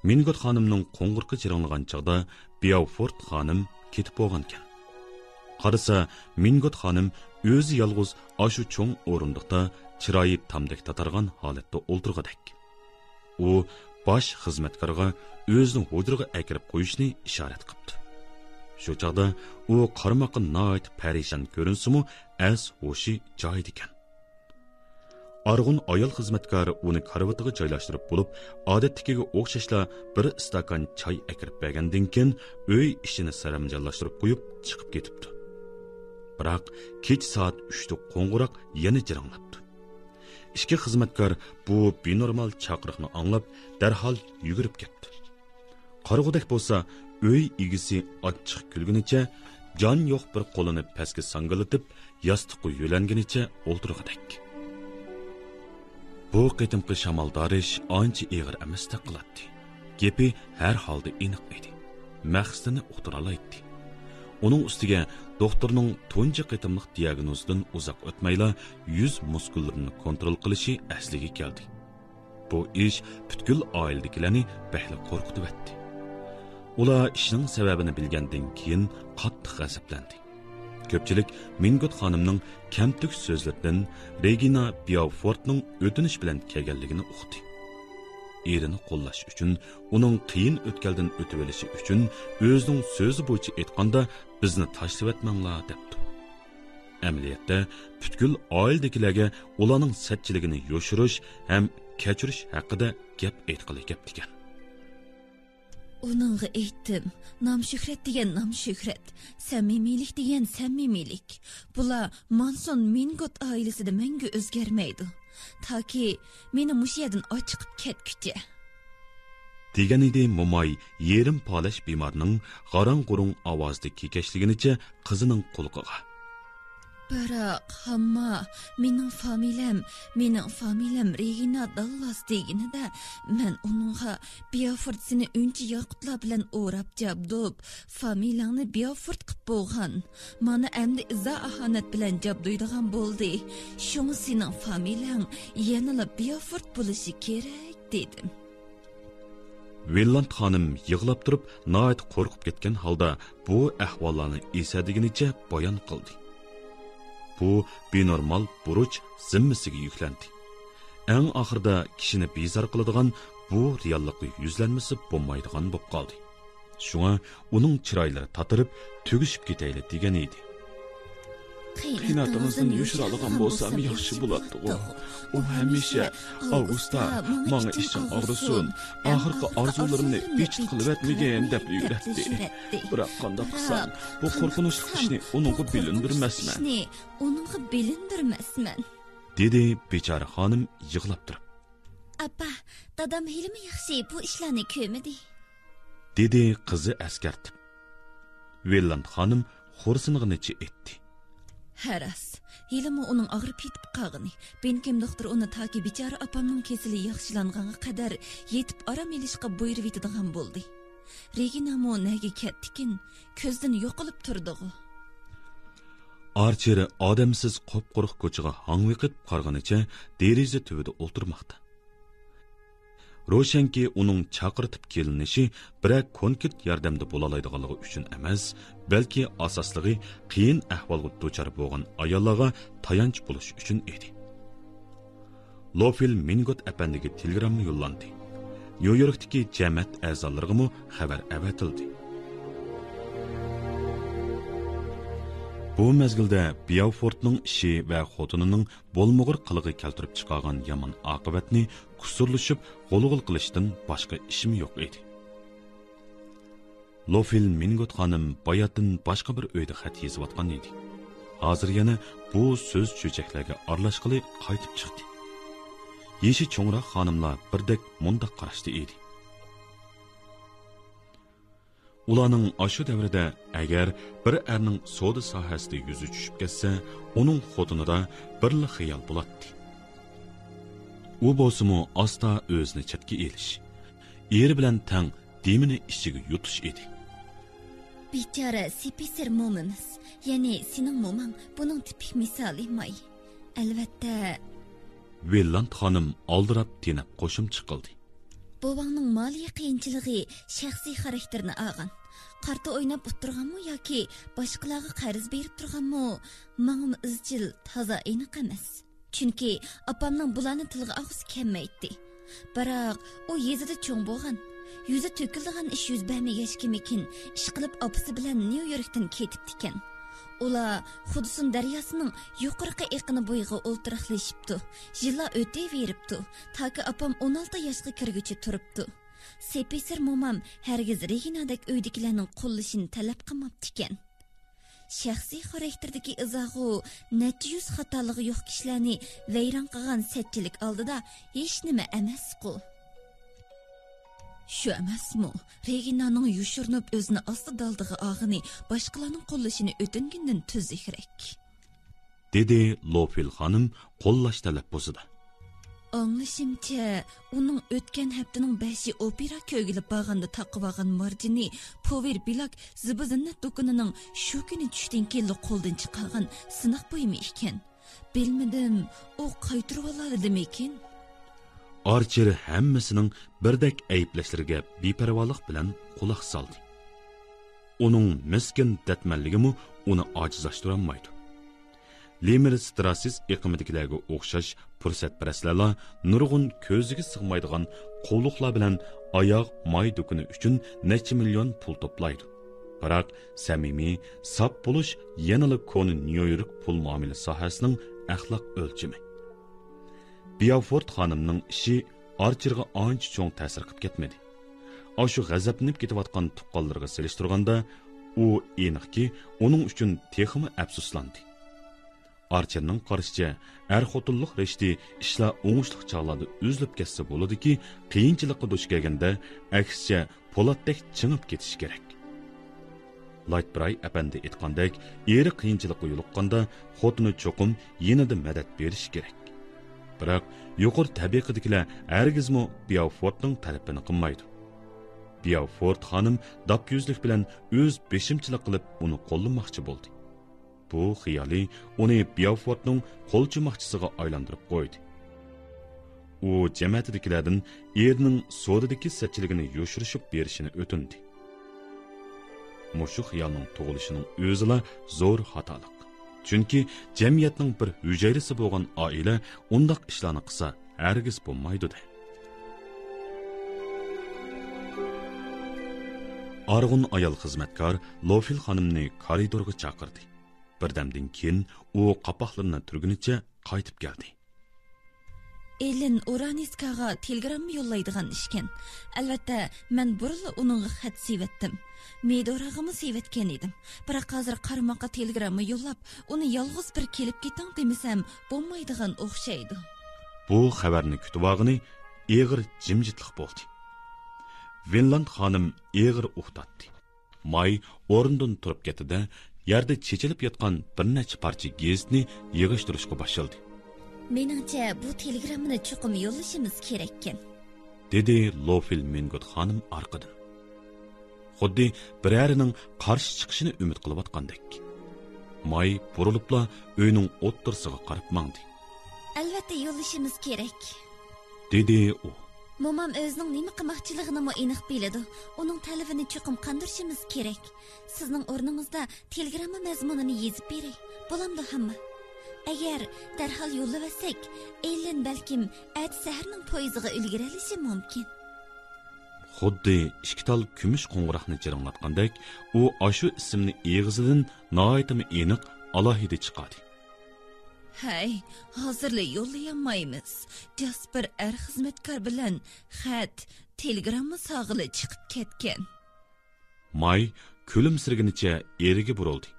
مىنگوت خانىمنىڭ قوڭغۇرىقى جىرىڭلىغان چاغدا بياۋفورت خانىم كېتىپ بولغانىكەن. قارىسا، مىنگوت خانىم ئۆزى يالغۇز ئاشۇ چوڭ ئورۇندۇقتا چىرايى تامدەك تاتارغان ھالەتتە ئولتۇرغۇدەك. ئۇ باش خىزمەتكارغا ئۆزىنى ھۇجرىغا ئەكىرىپ قويۇشنى ئىشارەت قىپتۇ. شۇ چاغدا ئۇ قارىماققا ناھايىتى پەرىشان كۆرۈنسىمۇ، ئەس ھوشى جايىدىكەن. ئارغۇن ئايال خىزمەتكار ئۇنى كارىۋىتىغا جايلاشتۇرۇپ بولۇپ، ئادەتتىكىگە ئوخشاشلا بىر ئىستاكان چاي ئەكىرىپ بەرگەندىن كېيىن، ئۆي ئىشىنى سەرەمجانلاشتۇرۇپ قويۇپ چىقىپ كېتىپتۇ. بىراق، كېچە سائەت ئۈچتە قوڭغۇراق يەنە جىرىڭلاپتۇ. ئىككى خىزمەتكار بۇ بىنورمال چاقىرىقنى ئاڭلاپ، دەرھال يۈگۈرۈپ كەتتى. قارىغۇدەك بولسا، ئۆي ئىگىسى ئاچچىق كۈلگىنىچە، جان يوق بىر قولىنى پەسكە ساڭگىلىتىپ، ياستۇققا يۆلەنگىنىچە ئولتۇرغۇدەك. بۇ قېتىمقى شامالدارىش ئانچە ئېغىر ئەمەستەك قىلاتتى. گېپى ھەر ھالدا ئېنىق ئىدى. مەقسىتىنى ئۇقتۇرالايتتى. ئۇنىڭ ئۈستىگە دوختۇرنىڭ تۇنجى قېتىملىق دىياگنوزىدىن ئۇزاق ئۆتمەيلا يۈز مۇسكۇللىرىنى كونترول قىلىشى ئەسلىگە كەلدى. بۇ ئىش پۈتكۈل ئائىلىدىكىلەرنى بەكلا قورقۇتۇۋەتتى. ئۇلار ئىشنىڭ سەۋەبىنى بىلگەندىن كېيىن قاتتىق غەزەپلەندى. كۆپچىلىك مىنگوت خانىمنىڭ كەمتۈك سۆزلىرىدىن رېگىنا بياۋفورتنىڭ ئۆتۈنۈش بىلەن كەلگەنلىكىنى ئۇقتى. ئېرىنى قوللاش ئۈچۈن، ئۇنىڭ قىيىن ئۆتكەلدىن ئۆتۈۋېلىشى ئۈچۈن، ئۆزىنىڭ سۆزى بويىچە ئېيتقاندا، بىزنى تاشلىۋەتمەڭلار دەپتۇ. ئەمەلىيەتتە، پۈتكۈل ئائىلىدىكىلەرگە ئۇلارنىڭ سەتچىلىكىنى يوشۇرۇش ھەم كەچۈرۈش ھەققىدە گەپ ئېيتقىلى كەپتىكەن. ئۇنىڭغا ئېيتتىم، نام-شۆھرەت دېگەن نام-شۆھرەت، سەمىمىيلىك دېگەن سەمىمىيلىك. بۇلار مانسون مىنگوت ئائىلىسىدە مەڭگۈ ئۆزگەرمەيدۇ. تاكى مېنى مۇشۇ يەردىن ئاچىقىپ كەتكۈچە. دېگەن ئىدى موماي يېرىم پالەچ بىمارنىڭ غاراڭ-غۇرۇڭ ئاۋازىدا كېكەچلىگىنىچە قىزىنىڭ قۇلىقىغا. بىراق، ھامما، مېنىڭ فامىلەم، مېنىڭ فامىلەم رېگىنا داللاس دېگىنىدە، مەن ئۇنىڭغا بىيافورت سېنى ئۈنچە ياقۇتلار بىلەن ئوراپ جابدۇپ، فامىلەڭنى بىيافورت قىپ بولغان. مانا ئەمدى ئىزا ئاھانەت بىلەن جابدۇيدىغان بولدى. شۇڭا سېنىڭ فامىلەڭ يەنىلا بىيافورت بولۇشى كېرەك، دېدىم. ۋىللاند خانىم يىغلاپ تۇرۇپ، ناھايىتى قورقۇپ كەتكەن ھالدا بۇ ئەھۋاللارنى ئېسەدىگىنىچە بايان قىلدى. بۇ بىنورمال بۇرچ زىممىسىگە يۈكلەندى. ئەڭ ئاخىرىدا كىشىنى بىزار قىلىدىغان بۇ رېئاللىققا يۈزلەنمىسە بولمايدىغان بولۇپ قالدى. شۇڭا ئۇنىڭ چىرايلىرى تاتىرىپ، تۈگىشىپ كېتەيلى دېگەن ئىدى. قىيناتىڭىزدىن يوشۇرالىغان بولسام ياخشى بولاتتىغۇ. ئۇ ھەمىشە، ئاۋغۇستا، ماڭا ئىشىڭ ئاغرىسۇن، ئاخىرقى ئارزۇلىرىمنى بىچىت قىلىۋەتمىگىن دەپ يۈرەتتى. بىراق قانداق قىلسام، بۇ قورقۇنچلۇق ئىشنى ئۇنىڭغا بىلىندۈرمەسمەن. ئۇنىڭغا بىلىندۈرمەسمەن. دېدى بىچارە خانىم يىغلاپ تۇرۇپ. ئاپا، دادام ھېلىمۇ ياخشى بۇ ئىشلارنى كۆرمىدى. دېدى قىزى ئەسكەرتىپ. ۋىللاند خانىم خورسىنغىنىچە ئېيتتى. ھە راست، ھېلىمۇ ئۇنىڭ ئاغرىپ يېتىپ قالغىنى. بېنكىم دوختۇر ئۇنى تاكى بىچارە ئاپامنىڭ كېسىلى ياخشىلانغانغا قەدەر يېتىپ ئارام ئېلىشقا بۇيرۇۋېتىدىغان بولدى. رېگىنامۇ نەگە كەتتىكىن، كۆزدىن يوقىلىپ تۇردىغۇ. ئارچېر ئادەمسىز قۇپقۇرۇق كوچىغا ھاڭۋېقىپ قارىغىنىچە دېرىزە تۈۋىدە ئولتۇرماقتا. روشەنكى، ئۇنىڭ چاقىرتىپ كېلىنىشى بىرەر كونكرېت ياردەمدە بولالايدىغانلىقى ئۈچۈن ئەمەس، بەلكى ئاساسلىقى قىيىن ئەھۋالغا دۇچار بولغان ئاياللارغا تايانچ بولۇش ئۈچۈن ئىدى. لوفىل مىنگوت ئەپەندىگە تېلېگرامما يوللاندى. نيۇ يوركتىكى جەمەت ئەزالىرىغىمۇ خەۋەر ئەۋەتىلدى. بۇ مەزگىلدە بياۋفورتنىڭ ئىشى ۋە خوتۇنىنىڭ بولمىغۇر قىلىقى كەلتۈرۈپ چىقارغان يامان ئاقىۋەتنى كۇسۇرلىشىپ غۇلغۇلا قىلىشتىن باشقا ئىشىمۇ يوق ئىدى. لوفىل مىنگوت خانىم باياتىن باشقا بىر ئۆيدە خەت يېزىۋاتقان ئىدى. ھازىر يەنە بۇ سۆز چۆچەكلەرگە ئارىلاشقىلى قايتىپ چىقتى. يېشى چوڭراق خانىملار بىردەك مۇنداق قاراشتا ئىدى. ئۇلارنىڭ ئاشۇ دەۋرىدە ئەگەر بىر ئەرنىڭ سودا ساھەسىدە يۈزى چۈشۈپ كەتسە، ئۇنىڭ خوتۇنىدا بىرلا خىيال بولاتتى. ئۇ بولسىمۇ ئاستا ئۆزىنى چەتكە ئېلىش، ئېرى بىلەن تەڭ دېمىنى ئىچىگە يۇتۇش ئىدى. بىچارە سېپىسىر مومىمىز، يەنى سېنىڭ موماڭ بۇنىڭ تىپىك مىسالى ماي. ئەلۋەتتە. ۋىللاند خانىم ئالدىراپ تېنەپ قوشۇمچە قىلدى. بوۋاڭنىڭ مالىيە قىيىنچىلىقى شەخسىي خاراكتېرنى ئالغان. قارتا ئويناپ ئولتۇرغانمۇ ياكى باشقىلارغا قەرز بېرىپ تۇرغانمۇ، ماڭىمۇ ئىزچىل تازا ئېنىق ئەمەس. چۈنكى ئاپامنىڭ بۇلارنى تىلغا ئالغۇسى كەلمەيتتى. بىراق ئۇ يېزىدا چوڭ بولغان. يۈزى تۆكۈلىدىغان ئىش يۈز بەرمىگەچكىمىكىن، ئىشقىلىپ ئاپىسى بىلەن نيۇ يوركتىن كېتىپتىكەن. ئۇلار خۇدسۇن دەرياسىنىڭ يۇقىرىقى ئېقىنى بويىغا ئولتۇراقلىشىپتۇ. يىللار ئۆتۈۋېرىپتۇ. تاكى ئاپام ئون ئالتە ياشقا كىرگۈچە تۇرۇپتۇ. سېپىسىر مومام ھەرگىز رېگىنادەك ئۆيدىكىلەرنىڭ قوللىشىنى تەلەپ قىلماپتىكەن. شەخسىي خاراكتېردىكى ئىزاغۇ نەچچە يۈز خاتالىقى يوق كىشىلەرنى ۋەيران قىلغان سەتچىلىك ئالدىدا ھېچنېمە ئەمەسقۇ. شۇ ئەمەسمۇ، رېگىنانىڭ يوشۇرۇنۇپ ئۆزىنى ئاستا دالدىغا ئالغىنى باشقىلارنىڭ قوللىشىنى ئۆتۈنگىنىدىن تۈزۈكرەك. دېدى لوفىل خانىم قوللاش تەلەپپۇزىدا. ئاڭلىشىمچە، ئۇنىڭ ئۆتكەن ھەپتىنىڭ بەشى ئوپېرا كۆرگىلى بارغاندا تاقىۋالغان مارجىنى پوۋېر بىلاك زىبۇ زىننەت دۇكىنىنىڭ شۇ كۈنى چۈشتىن كېيىنلا قولدىن چىقارغان سىناق بۇيۇمى ئىكەن. بىلمىدىم، ئۇ قايتۇرۇۋالالىدىمىكىن؟ ئارچېر ھەممىسىنىڭ بىردەك ئەيىبلەشلىرىگە بىپەرۋالىق بىلەن قۇلاق سالدى. ئۇنىڭ مىسكىن دەتمەنلىكىمۇ ئۇنى ئاجىزلاشتۇرالمايدۇ. لېمېرستراسسېس ئېقىمىدىكىلەرگە ئوخشاش پۇرسەتپەرەسلەرلا نۇرغۇن كۆزىگە سىغمايدىغان قۇۋلۇقلار بىلەن ئاياغ ماي دۇكىنى ئۈچۈن نەچچە مىليون پۇل توپلايدۇ. بىراق سەمىمىي، ساپ بولۇش يەنىلا كونا نيۇ يورك پۇل مۇئامىلە ساھەسىنىڭ ئەخلاق ئۆلچىمى. بياۋفورت خانىمنىڭ ئىشى ئارچېرغا ئانچە چوڭ تەسىر قىلىپ كەتمىدى. ئاشۇ غەزەپلىنىپ كېتىۋاتقان تۇغقانلىرىغا سېلىشتۇرغاندا، ئۇ ئېنىقكى ئۇنىڭ ئۈچۈن تېخىمۇ ئەپسۇسلاندى. ئارچېرنىڭ قارىشىچە، ئەر-خوتۇنلۇق رىشتە ئىشلار ئوڭۇشلۇق چاغلاردا ئۈزۈلۈپ كەتسە بولىدۇكى، قىيىنچىلىققا دۇچ كەلگەندە، ئەكسىچە، پولاتتەك چىڭىپ كېتىشى كېرەك. لايتبراي ئەپەندى ئېيتقاندەك، ئېرى قىيىنچىلىققا يولۇققاندا، خوتۇنى چوقۇم يېنىدا مەدەت بېرىشى كېرەك. بىراق، يۇقىرى تەبىقىدىكىلەر ھەرگىزمۇ بياۋفورتنىڭ تەلىپىنى قىلمايدۇ. بياۋفورت خانىم داپيۈزلۈك بىلەن ئۆز بېشىمچىلىق قىلىپ، ئۇنى قوللىماقچى بولدى. بۇ خىيالى ئۇنى بياۋفورتنىڭ قول چۇماقچىسىغا ئايلاندۇرۇپ قويدى. ئۇ جەمەتىدىكىلەردىن ئېرىنىڭ سودىدىكى سەتچىلىكىنى يوشۇرۇشۇپ بېرىشىنى ئۆتۈندى. مۇشۇ خىيالنىڭ تۇغۇلۇشىنىڭ ئۆزىلا زور خاتالىق. چۈنكى جەمئىيەتنىڭ بىر ھۈجەيرىسى بولغان ئائىلە ئۇنداق ئىشلارنى قىلسا ھەرگىز بولمايدۇ-دە. ئارغۇن ئايال خىزمەتكار لوفىل خانىمنى كارىدورغا چاقىردى. بىردەمدىن كېيىن ئۇ قاپاقلىرىنى تۈرگىنىچە قايتىپ كەلدى. ئېللېن ئۇرانىسكاغا تېلېگرامما يوللايدىغان ئىشكەن. ئەلۋەتتە، مەن بۇرۇنلا ئۇنىڭغا خەت سىۋەتتىم. مېدوراغىمۇ سىۋەتكەن ئىدىم. بىراق ھازىر قارىماققا تېلېگرامما يوللاپ، ئۇنى يالغۇز بىر كېلىپ كېتىڭ دېمىسەم بولمايدىغان ئوخشايدۇ. بۇ خەۋەرنى كۈتۈۋالغىنى ئېغىر جىمجىتلىق بولدى. ۋىنلاند خانىم ئېغىر ئۇھ تارتتى. ماي ئورنىدىن تۇرۇپ كەتتى-دە، يەردە چېچىلىپ ياتقان بىر نەچچە پارچە گېزىتنى يىغىشتۇرۇشقا باشلىدى. مېنىڭچە، بۇ تېلېگراممىنى چوقۇم يوللىشىمىز كېرەككەن، دېدى لوفىل مېنگوت خانىم ئارقىدىن. خۇددى بىرەرىنىڭ قارشى چىقىشىنى ئۈمىد قىلىۋاتقاندەك. ماي بۇرۇلۇپلا ئۆينىڭ ئوتتۇرىسىغا قاراپ ماڭدى. ئەلۋەتتە، يوللىشىمىز كېرەك، دېدى ئۇ. مومام ئۆزىنىڭ نېمە قىلماقچىلىقىنىمۇ ئېنىق بىلىدۇ. ئۇنىڭ تەلىپىنى چوقۇم قاندۇرۇشىمىز كېرەك. سىزنىڭ ئورنىڭىزدا تېلېگرامما مەزمۇنىنى يېزىپ بېرەي. بولامدۇ، ھامما؟ ئەگەر دەرھال يوللىۋەتسەك، ئېللېن بەلكىم ئەتە سەھەرنىڭ پويىزىغا ئۈلگۈرەلىشى مۇمكىن. خۇددى ئىككى تال كۈمۈش قوڭغۇراقنى جىرىڭلاتقاندەك، ئۇ ئاشۇ ئىسىمنى ئېغىزىدىن ناھايىتىمۇ ئېنىق، ئالاھىدە چىقاردى. ھەي، ھازىرلا يوللىيالمايمىز. جاسپېر ئەر خىزمەتكار بىلەن خەت، تېلېگرامما سالغىلى چىقىپ كەتكەن. ماي كۈلۈمسىرىگىنىچە ئېرىگە بۇرۇلدى.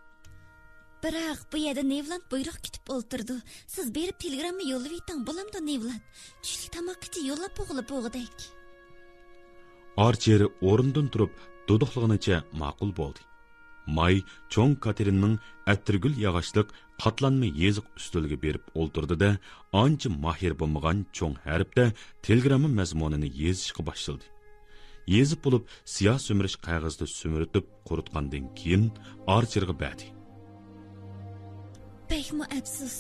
بىراق بۇ يەردە نېۋلاند بۇيرۇق كۈتۈپ ئولتۇرىدۇ. سىز بېرىپ تېلېگرامما يوللىۋېتىڭ، بولامدۇ، نېۋلاند؟ چۈشلۈك تاماققىچە يوللاپ بولغىلى بولغۇدەك. ئارچېر ئورنىدىن تۇرۇپ دۇدۇقلىغىنىچە ماقۇل بولدى. ماي چوڭ كاتېرىنىنىڭ ئەتىرگۈل ياغاچلىق قاتلانما يېزىق ئۈستىلىگە بېرىپ ئولتۇردى-دە، ئانچە ماھىر بولمىغان چوڭ ھەرپتە تېلېگرامما مەزمۇنىنى يېزىشقا باشلىدى. يېزىپ بولۇپ، سىياھ سۈمۈرۈش قەغىزىدە سۈمۈرتۈپ قۇرۇتقاندىن كېيىن، ئارچېرغا بەردى. بەكمۇ ئەپسۇس،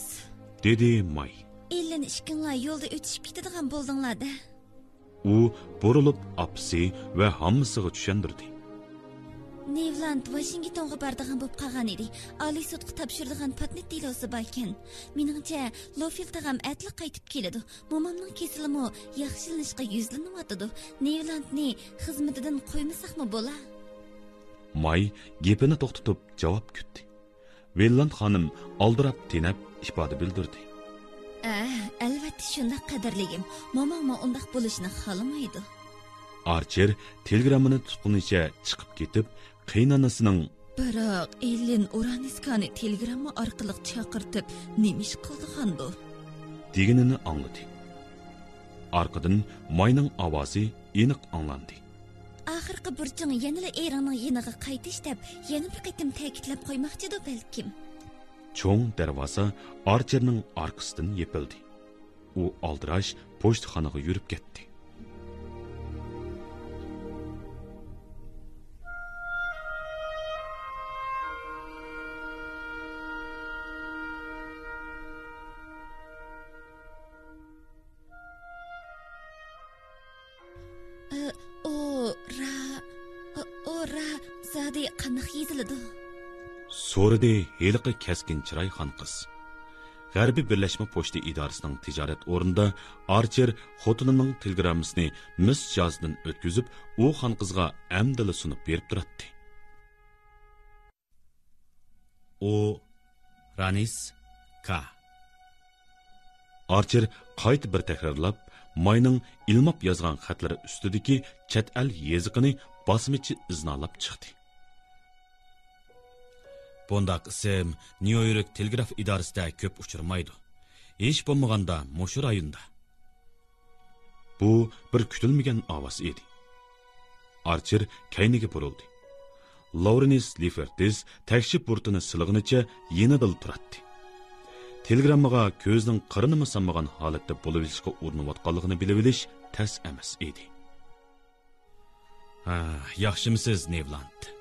دېدى ماي. ئېللېن ئىككىڭلار يولدا ئۆتۈشۈپ كېتىدىغان بولدۇڭلار-دە. ئۇ بۇرۇلۇپ ئاپىسى ۋە ھاممىسىغا چۈشەندۈردى. نېۋلاند ۋاشىنگتونغا بارىدىغان بولۇپ قالغان ئىدى. ئالىي سوتقا تاپشۇرىدىغان پاتېنت دېلوسى باركەن. مېنىڭچە، لوفىل تاغام ئەتىلا قايتىپ كېلىدۇ. مومامنىڭ كېسىلىمۇ ياخشىلىنىشقا يۈزلىنىۋاتىدۇ. نېۋلاندنى خىزمىتىدىن قويمىساقمۇ بولا. ماي گېپىنى توختىتىپ جاۋاب كۈتتى. ۋىنلاند خانىم ئالدىراپ تېنەپ ئىپادە بىلدۈردى. ئە، ئەلۋەتتە شۇنداق، قەدىرلىكىم. موماڭمۇ ئۇنداق بولۇشىنى خالىمايدۇ. ئارچېر تېلېگراممىنى تۇتقىنىچە چىقىپ كېتىپ، قېيىنئانىسىنىڭ، بىراق ئېللېن ئۇرانىسكانى تېلېگرامما ئارقىلىق چاقىرتىپ نېمە ئىش قىلىدىغاندۇ؟ دېگىنىنى ئاڭلىدى. ئارقىدىن ماينىڭ ئاۋازى ئېنىق ئاڭلاندى. ئاخىرقى بۇرچۇڭ يەنىلا ئېرىڭنىڭ يېنىغا قايتىش دەپ يەنە بىر قېتىم تەكىتلەپ قويماقچىدۇ بەلكىم. چوڭ دەرۋازا ئارچېرنىڭ ئارقىسىدىن يېپىلدى. ئۇ ئالدىراش پوچتىخانىغا يۈرۈپ كەتتى. ئورا، ئورا زادى قانداق يېزىلىدۇ؟ سورىدى ھېلىقى كەسكىن چىرايخان قىز. غەربىي بىرلەشمە پوچتا ئىدارىسىنىڭ تىجارەت ئورنىدا ئارچېر خوتۇنىنىڭ تېلېگراممىسىنى مىس جازىدىن ئۆتكۈزۈپ، ئۇ خانقىزغا ئەمدىلا سۇنۇپ بېرىپ تۇراتتى. ئۇ رانىس كا. ئارچېر قايتا بىر تەكرارلاپ، ماينىڭ ئىلماپ يازغان خەتلىرى ئۈستىدىكى چەت ئەل يېزىقىنى باسمىچى ئىزنالاپ چىقتى. بۇنداق ئىسىم نيۇ يورك تېلېگراف ئىدارىسىدە كۆپ ئۇچرىمايدۇ. ھېچ بولمىغاندا مۇشۇ رايوندا. بۇ بىر كۈتۈلمىگەن ئاۋاز ئىدى. ئارچېر كەينىگە بۇرۇلدى. لورېنس لىفېرتىس تەكشى بۇرۇتىنى سىلىغىنىچە يېنىدىلا تۇراتتى. تېلېگراممىغا كۆزنىڭ قىرىنىمۇ سانمىغان ھالەتتە بولۇۋېلىشقا ئۇرۇنۇۋاتقانلىقىنى بىلىۋېلىش تەس ئەمەس ئىدى. ھە، ياخشىمۇسىز، نېۋلاند؟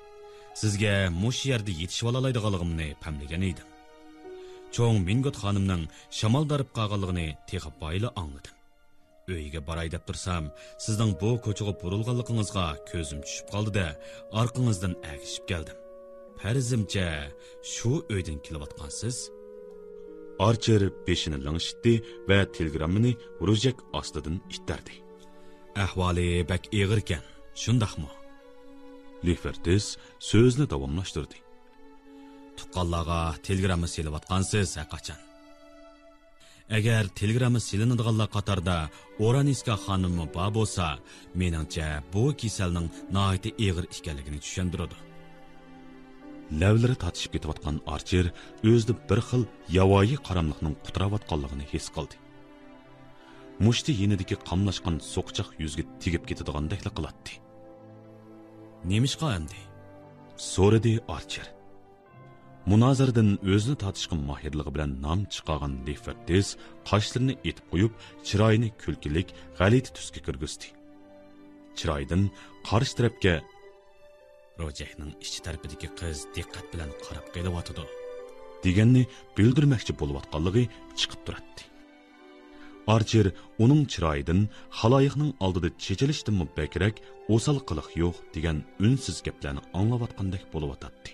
سىزگە مۇشۇ يەردە يېتىشىۋالالايدىغانلىقىمنى پەملىگەن ئىدىم. چوڭ مىنگوت خانىمنىڭ شامال دارىپ قالغانلىقىنى تېخى بايىلا ئاڭلىدىم. ئۆيگە باراي دەپ تۇرسام، سىزنىڭ بۇ كوچىغا بۇرۇلغانلىقىڭىزغا كۆزۈم چۈشۈپ قالدى-دە، ئارقىڭىزدىن ئەگىشىپ كەلدىم. پەرىزىمچە، شۇ ئۆيدىن كېلىۋاتقانسىز؟ ئارچېر بېشىنى لىڭشىتتى ۋە تېلېگراممىنى روژەك ئاستىدىن ئىتتەردى. ئەھۋالى بەك ئېغىركەن، شۇنداقمۇ؟ لىفېرتىس سۆزىنى داۋاملاشتۇردى. تۇغقانلارغا تېلېگرامما سېلىۋاتقانسىز ھەرقاچان. ئەگەر تېلېگرامما سېلىنىدىغانلار قاتارىدا ئورانىسكا خانىممۇ بار بولسا، مېنىڭچە، بۇ كېسەلنىڭ ناھايىتى ئېغىر ئىكەنلىكىنى چۈشەندۈرىدۇ. لەۋلىرى تارتىشىپ كېتىۋاتقان ئارچېر ئۆزىدە بىر خىل ياۋايى قاراملىقنىڭ قۇتراۋاتقانلىقىنى ھېس قىلدى. مۇشتى يېنىدىكى قاملاشقان سوقىچاق يۈزگە تېگىپ كېتىدىغاندەكلا قىلاتتى. نېمىشقا ئەمدى؟ سورىدى ئارچېر. مۇنازىرىدىن ئۆزىنى تارتىشقا ماھىرلىقى بىلەن نام چىقارغان لىفېرتىس قاشلىرىنى ئېتىپ قويۇپ، چىرايىنى كۈلكىلىك، غەلىتە تۈسكە كىرگۈزدى. چىرايىدىن قارشى تەرەپكە، روجەكنىڭ ئىچ تەرىپىدىكى قىز دىققەت بىلەن قاراپ قېلىۋاتىدۇ، دېگەننى بىلدۈرمەكچى بولۇۋاتقانلىقى چىقىپ تۇراتتى. ئارچېر ئۇنىڭ چىرايىدىن خالايىقنىڭ ئالدىدا چېچىلىشتىنمۇ بەكرەك ئوسال قىلىق يوق دېگەن ئۈنسىز گەپلەرنى ئاڭلاۋاتقاندەك بولۇۋاتاتتى.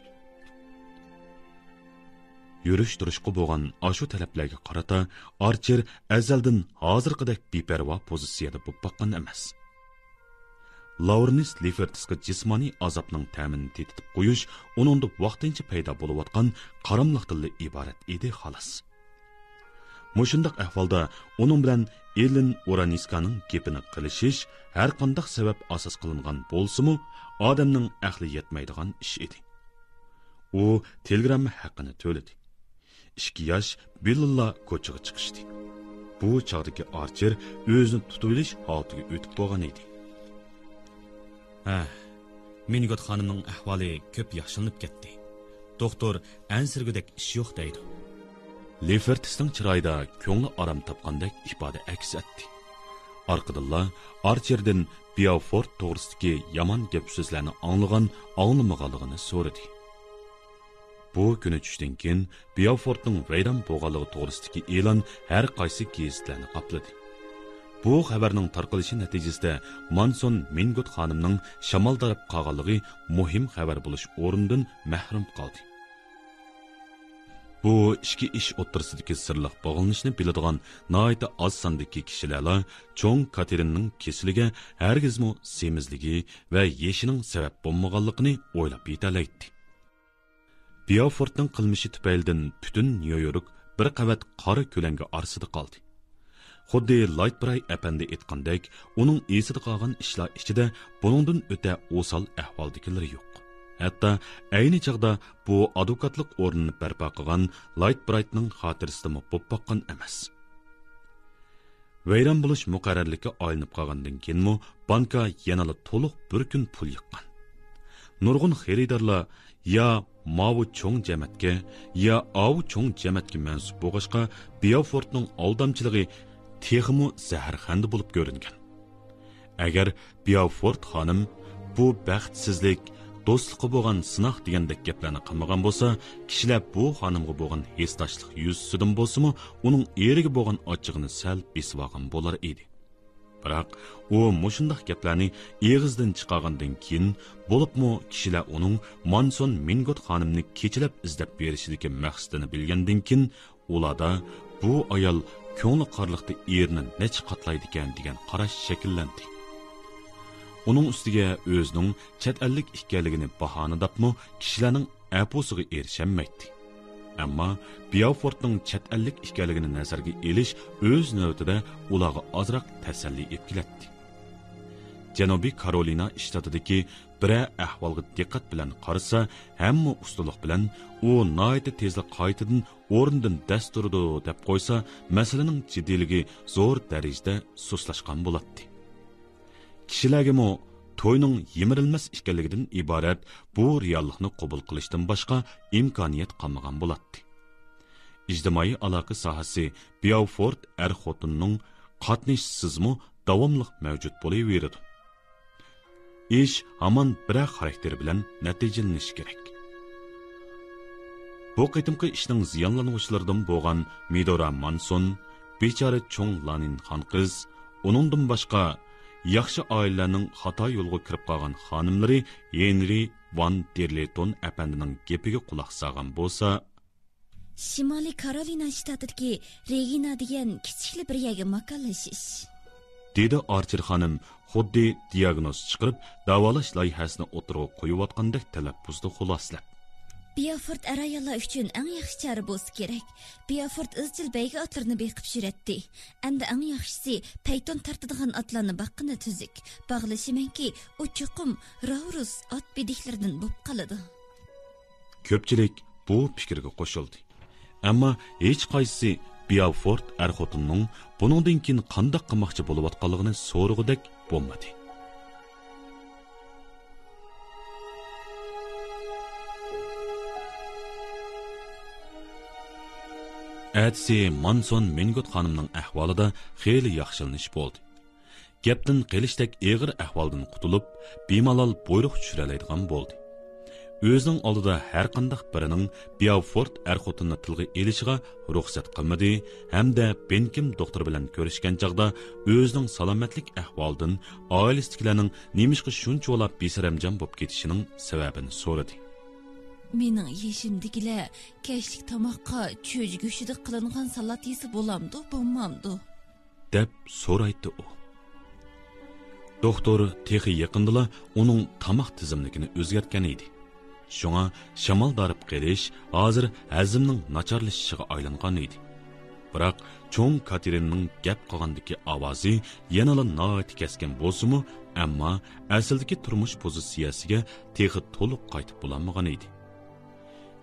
يۈرۈش-تۇرۇشقا بولغان ئاشۇ تەلەپلەرگە قارىتا ئارچېر ئەزەلدىن ھازىرقىدەك بىپەرۋا پوزىتسىيەدە بولۇپ باققان ئەمەس. لورېنس لىفېرتىسقا جىسمانىي ئازابنىڭ تەمىنى تېتىتىپ قويۇش ئۇنىڭدا ۋاقتىنچە پەيدا بولۇۋاتقان قاراملىقتىنلا ئىبارەت ئىدى، خالاس. مۇشۇنداق ئەھۋالدا ئۇنىڭ بىلەن ئېللېن ئورانىسكانىڭ گېپىنى قىلىشىش ھەرقانداق سەۋەب ئاساس قىلىنغان بولسىمۇ، ئادەمنىڭ ئەقلى يەتمەيدىغان ئىش ئىدى. ئۇ تېلېگرامما ھەققىنى تۆلىدى. ئىككى ياش بىللىلا كوچىغا چىقىشتى. بۇ چاغدىكى ئارچېر ئۆزىنى تۇتۇۋېلىش ھالىتىگە ئۆتۈپ بولغان ئىدى. ھە، مىنگوت خانىمنىڭ ئەھۋالى كۆپ ياخشىلىنىپ كەتتى. دوختۇر ئەنسىرىگۈدەك ئىش يوق دەيدۇ. لىفېرتىسنىڭ چىرايىدا كۆڭلى ئارام تاپقاندەك ئىپادە ئەكس ئەتتى. ئارقىدىنلا ئارچېردىن بىياۋفورت توغرىسىدىكى يامان گەپ-سۆزلەرنى ئاڭلىغان، ئاڭلىمىغانلىقىنى سورىدى. بۇ كۈنى چۈشتىن كېيىن بىياۋفورتنىڭ ۋەيران بولغانلىقى توغرىسىدىكى ئېلان ھەر قايسى گېزىتلەرنى قاپلىدى. بۇ خەۋەرنىڭ تارقىلىشى نەتىجىسىدە مانسون مىنگوت خانىمنىڭ شامالداپ قالغانلىقى مۇھىم خەۋەر بولۇش ئورنىدىن مەھرۇم قالدى. بۇ ئىككى ئىش ئوتتۇرىسىدىكى سىرلىق باغلىنىشنى بىلىدىغان ناھايىتى ئاز ساندىكى كىشىلەرلا چوڭ كاتېرىننىڭ كېسىلىگە ھەرگىزمۇ سېمىزلىكى ۋە يېشىنىڭ سەۋەب بولمىغانلىقىنى ئويلاپ يېتەلەيتتى. بىياۋفورتنىڭ قىلمىشى تۈپەيلىدىن پۈتۈن نيۇ يورك بىر قەۋەت قارا كۆلەڭگە ئارىسىدا قالدى. خۇددى لايتبراي ئەپەندى ئېيتقاندەك، ئۇنىڭ ئېسىدە قالغان ئىشلار ئىچىدە بۇنىڭدىن ئۆتە ئوسال ئەھۋالدىكىلىرى يوق. ھەتتا ئەينى چاغدا بۇ ئادۋوكاتلىق ئورنىنى بەرپا قىلغان لايتبرايتنىڭ خاتىرىسىدىمۇ بوپ باققان ئەمەس. ۋەيران بولۇش مۇقەررەرلىككە ئايلىنىپ قالغاندىن كېيىنمۇ بانكا يەنىلا تولۇق بىر كۈن پۇل يىغقان. نۇرغۇن خېرىدارلار يا ماۋۇ چوڭ جەمەتكە، يا ئاۋۇ چوڭ جەمەتكە مەنسۇپ بولغاچقا، بىياۋفورتنىڭ ئالدامچىلىقى تېخىمۇ زەھەرخەندە بولۇپ كۆرۈنگەن. ئەگەر بىياۋفورت خانىم بۇ بەختسىزلىك، دوستلۇققا بولغان سىناق دېگەندەك گەپلەرنى قىلمىغان بولسا، كىشىلەر بۇ خانىمغا بولغان ھېسداشلىق يۈزىسىدىن بولسىمۇ، ئۇنىڭ ئېرىگە بولغان ئاچچىقىنى سەل بېسىۋالغان بولار ئىدى. بىراق، ئۇ مۇشۇنداق گەپلەرنى ئېغىزدىن چىقارغاندىن كېيىن، بولۇپمۇ كىشىلەر ئۇنىڭ مانسون مىنگوت خانىمنى كېچىلەپ ئىزدەپ بېرىشىدىكى مەقسىتىنى بىلگەندىن كېيىن، ئۇلاردا بۇ ئايال كۆڭلى قارلىقتا ئېرىنى نەچچە قاتلايدىكەن دېگەن قاراش شەكىللەندى. ئۇنىڭ ئۈستىگە ئۆزىنىڭ چەت ئەللىك ئىكەنلىكىنى باھانە دەپمۇ كىشىلەرنىڭ ئەپۇسىغا ئېرىشەلمەيتتى. ئەمما بياۋفورتنىڭ چەت ئەللىك ئىكەنلىكىنى نەزەرگە ئېلىش ئۆز نۆۋىتىدە ئۇلارغا ئازراق تەسەللى ئېلىپ كېلەتتى. جەنۇبىي كارولىنا شتاتىدىكى بىرەر ئەھۋالغا دىققەت بىلەن قارىسا، ھەممە ئۇستىلىق بىلەن ئۇ ناھايىتى تېزلا قايتىدىن ئورنىدىن دەس تۇرىدۇ دەپ قويسا، مەسىلىنىڭ جىددىيلىكى زور دەرىجىدە سۇسلاشقان بولاتتى. كىشىلەرگىمۇ توينىڭ يىمىرىلمەس ئىكەنلىكىدىن ئىبارەت بۇ رېئاللىقنى قوبۇل قىلىشتىن باشقا ئىمكانىيەت قالمىغان بولاتتى. ئىجتىمائىي ئالاقە ساھەسى بياۋفورت ئەر-خوتۇننىڭ قاتنىشىشسىزمۇ داۋاملىق مەۋجۇت بولۇۋېرىدۇ. ئىش ھامان بىرەر خاراكتېر بىلەن نەتىجىلىنىشى كېرەك. بۇ قېتىمقى ئىشنىڭ زىيانلانغۇچىلىرىدىن بولغان مىدورا مانسون، بىچارە چوڭ لانىن خانقىز، ئۇنىڭدىن باشقا ياخشى ئائىلىلەرنىڭ خاتا يولغا كىرىپ قالغان خانىملىرى ھېنرى ۋان دېرلېتون ئەپەندىنىڭ گېپىگە قۇلاق سالغان بولسا، شىمالىي كارولىنا شتاتىدىكى رېگىنا دېگەن كىچىكلا بىر يەرگە ماكانلىشىش. دېدى ئارچېر خانىم خۇددى دىياگنوز چىقىرىپ، داۋالاش لايىھەسىنى ئوتتۇرىغا قويۇۋاتقاندەك تەلەپپۇزدا خۇلاسىلەپ. بيافورت ئەر-ئاياللار ئۈچۈن ئەڭ ياخشى چارە بولسا كېرەك. بيافورت ئىزچىل بەيگە ئاتلىرىنى بېقىپ يۈرەتتى. ئەمدى ئەڭ ياخشىسى پەيتون تارتىدىغان ئاتلارنى باققىنى تۈزۈك. باغلىشىمەنكى، ئۇ چوقۇم راۋرۇس ئات بېدىكلىرىدىن بولۇپ قالىدۇ. كۆپچىلىك بۇ پىكىرگە قوشۇلدى. ئەمما ھېچقايسىسى بيافورت ئەر-خوتۇننىڭ بۇنىڭدىن كېيىن قانداق قىلماقچى بولۇۋاتقانلىقىنى سورىغۇدەك بولمىدى. ئەتىسى مانسون مىنگوت خانىمنىڭ ئەھۋالىدا خېلى ياخشىلىنىش بولدى. گەپتىن قېلىشتەك ئېغىر ئەھۋالدىن قۇتۇلۇپ، بىمالال بۇيرۇق چۈشۈرەلەيدىغان بولدى. ئۆزىنىڭ ئالدىدا ھەرقانداق بىرىنىڭ بياۋفورت ئەر-خوتۇننى تىلغا ئېلىشىغا رۇخسەت قىلمىدى ھەمدە بېنكىم دوختۇر بىلەن كۆرۈشكەن چاغدا ئۆزىنىڭ سالامەتلىك ئەھۋالىدىن، ئائىلىسىدىكىلەرنىڭ نېمىشقا شۇنچىۋالا بىسەرەمجان بولۇپ كېتىشىنىڭ سەۋەبىنى سورىدى. مېنىڭ يېشىمدىكىلەر كەچلىك تاماققا چۆچۈ گۆشىدە قىلىنغان سالات يېسە بولامدۇ، بولمامدۇ؟ دەپ سورايتتى ئۇ. دوختۇر تېخى يېقىندىلا ئۇنىڭ تاماق تىزىملىكىنى ئۆزگەرتكەن ئىدى. شۇڭا شامال دارىپ قېلىش ھازىر ھەزىمنىڭ ناچارلىشىشىغا ئايلانغان ئىدى. بىراق چوڭ كاتېرىننىڭ گەپ قىلغاندىكى ئاۋازى يەنىلا ناھايىتى كەسكىن بولسىمۇ، ئەمما ئەسلىدىكى تۇرمۇش پوزىتسىيەسىگە تېخى تولۇق قايتىپ بولالمىغان ئىدى.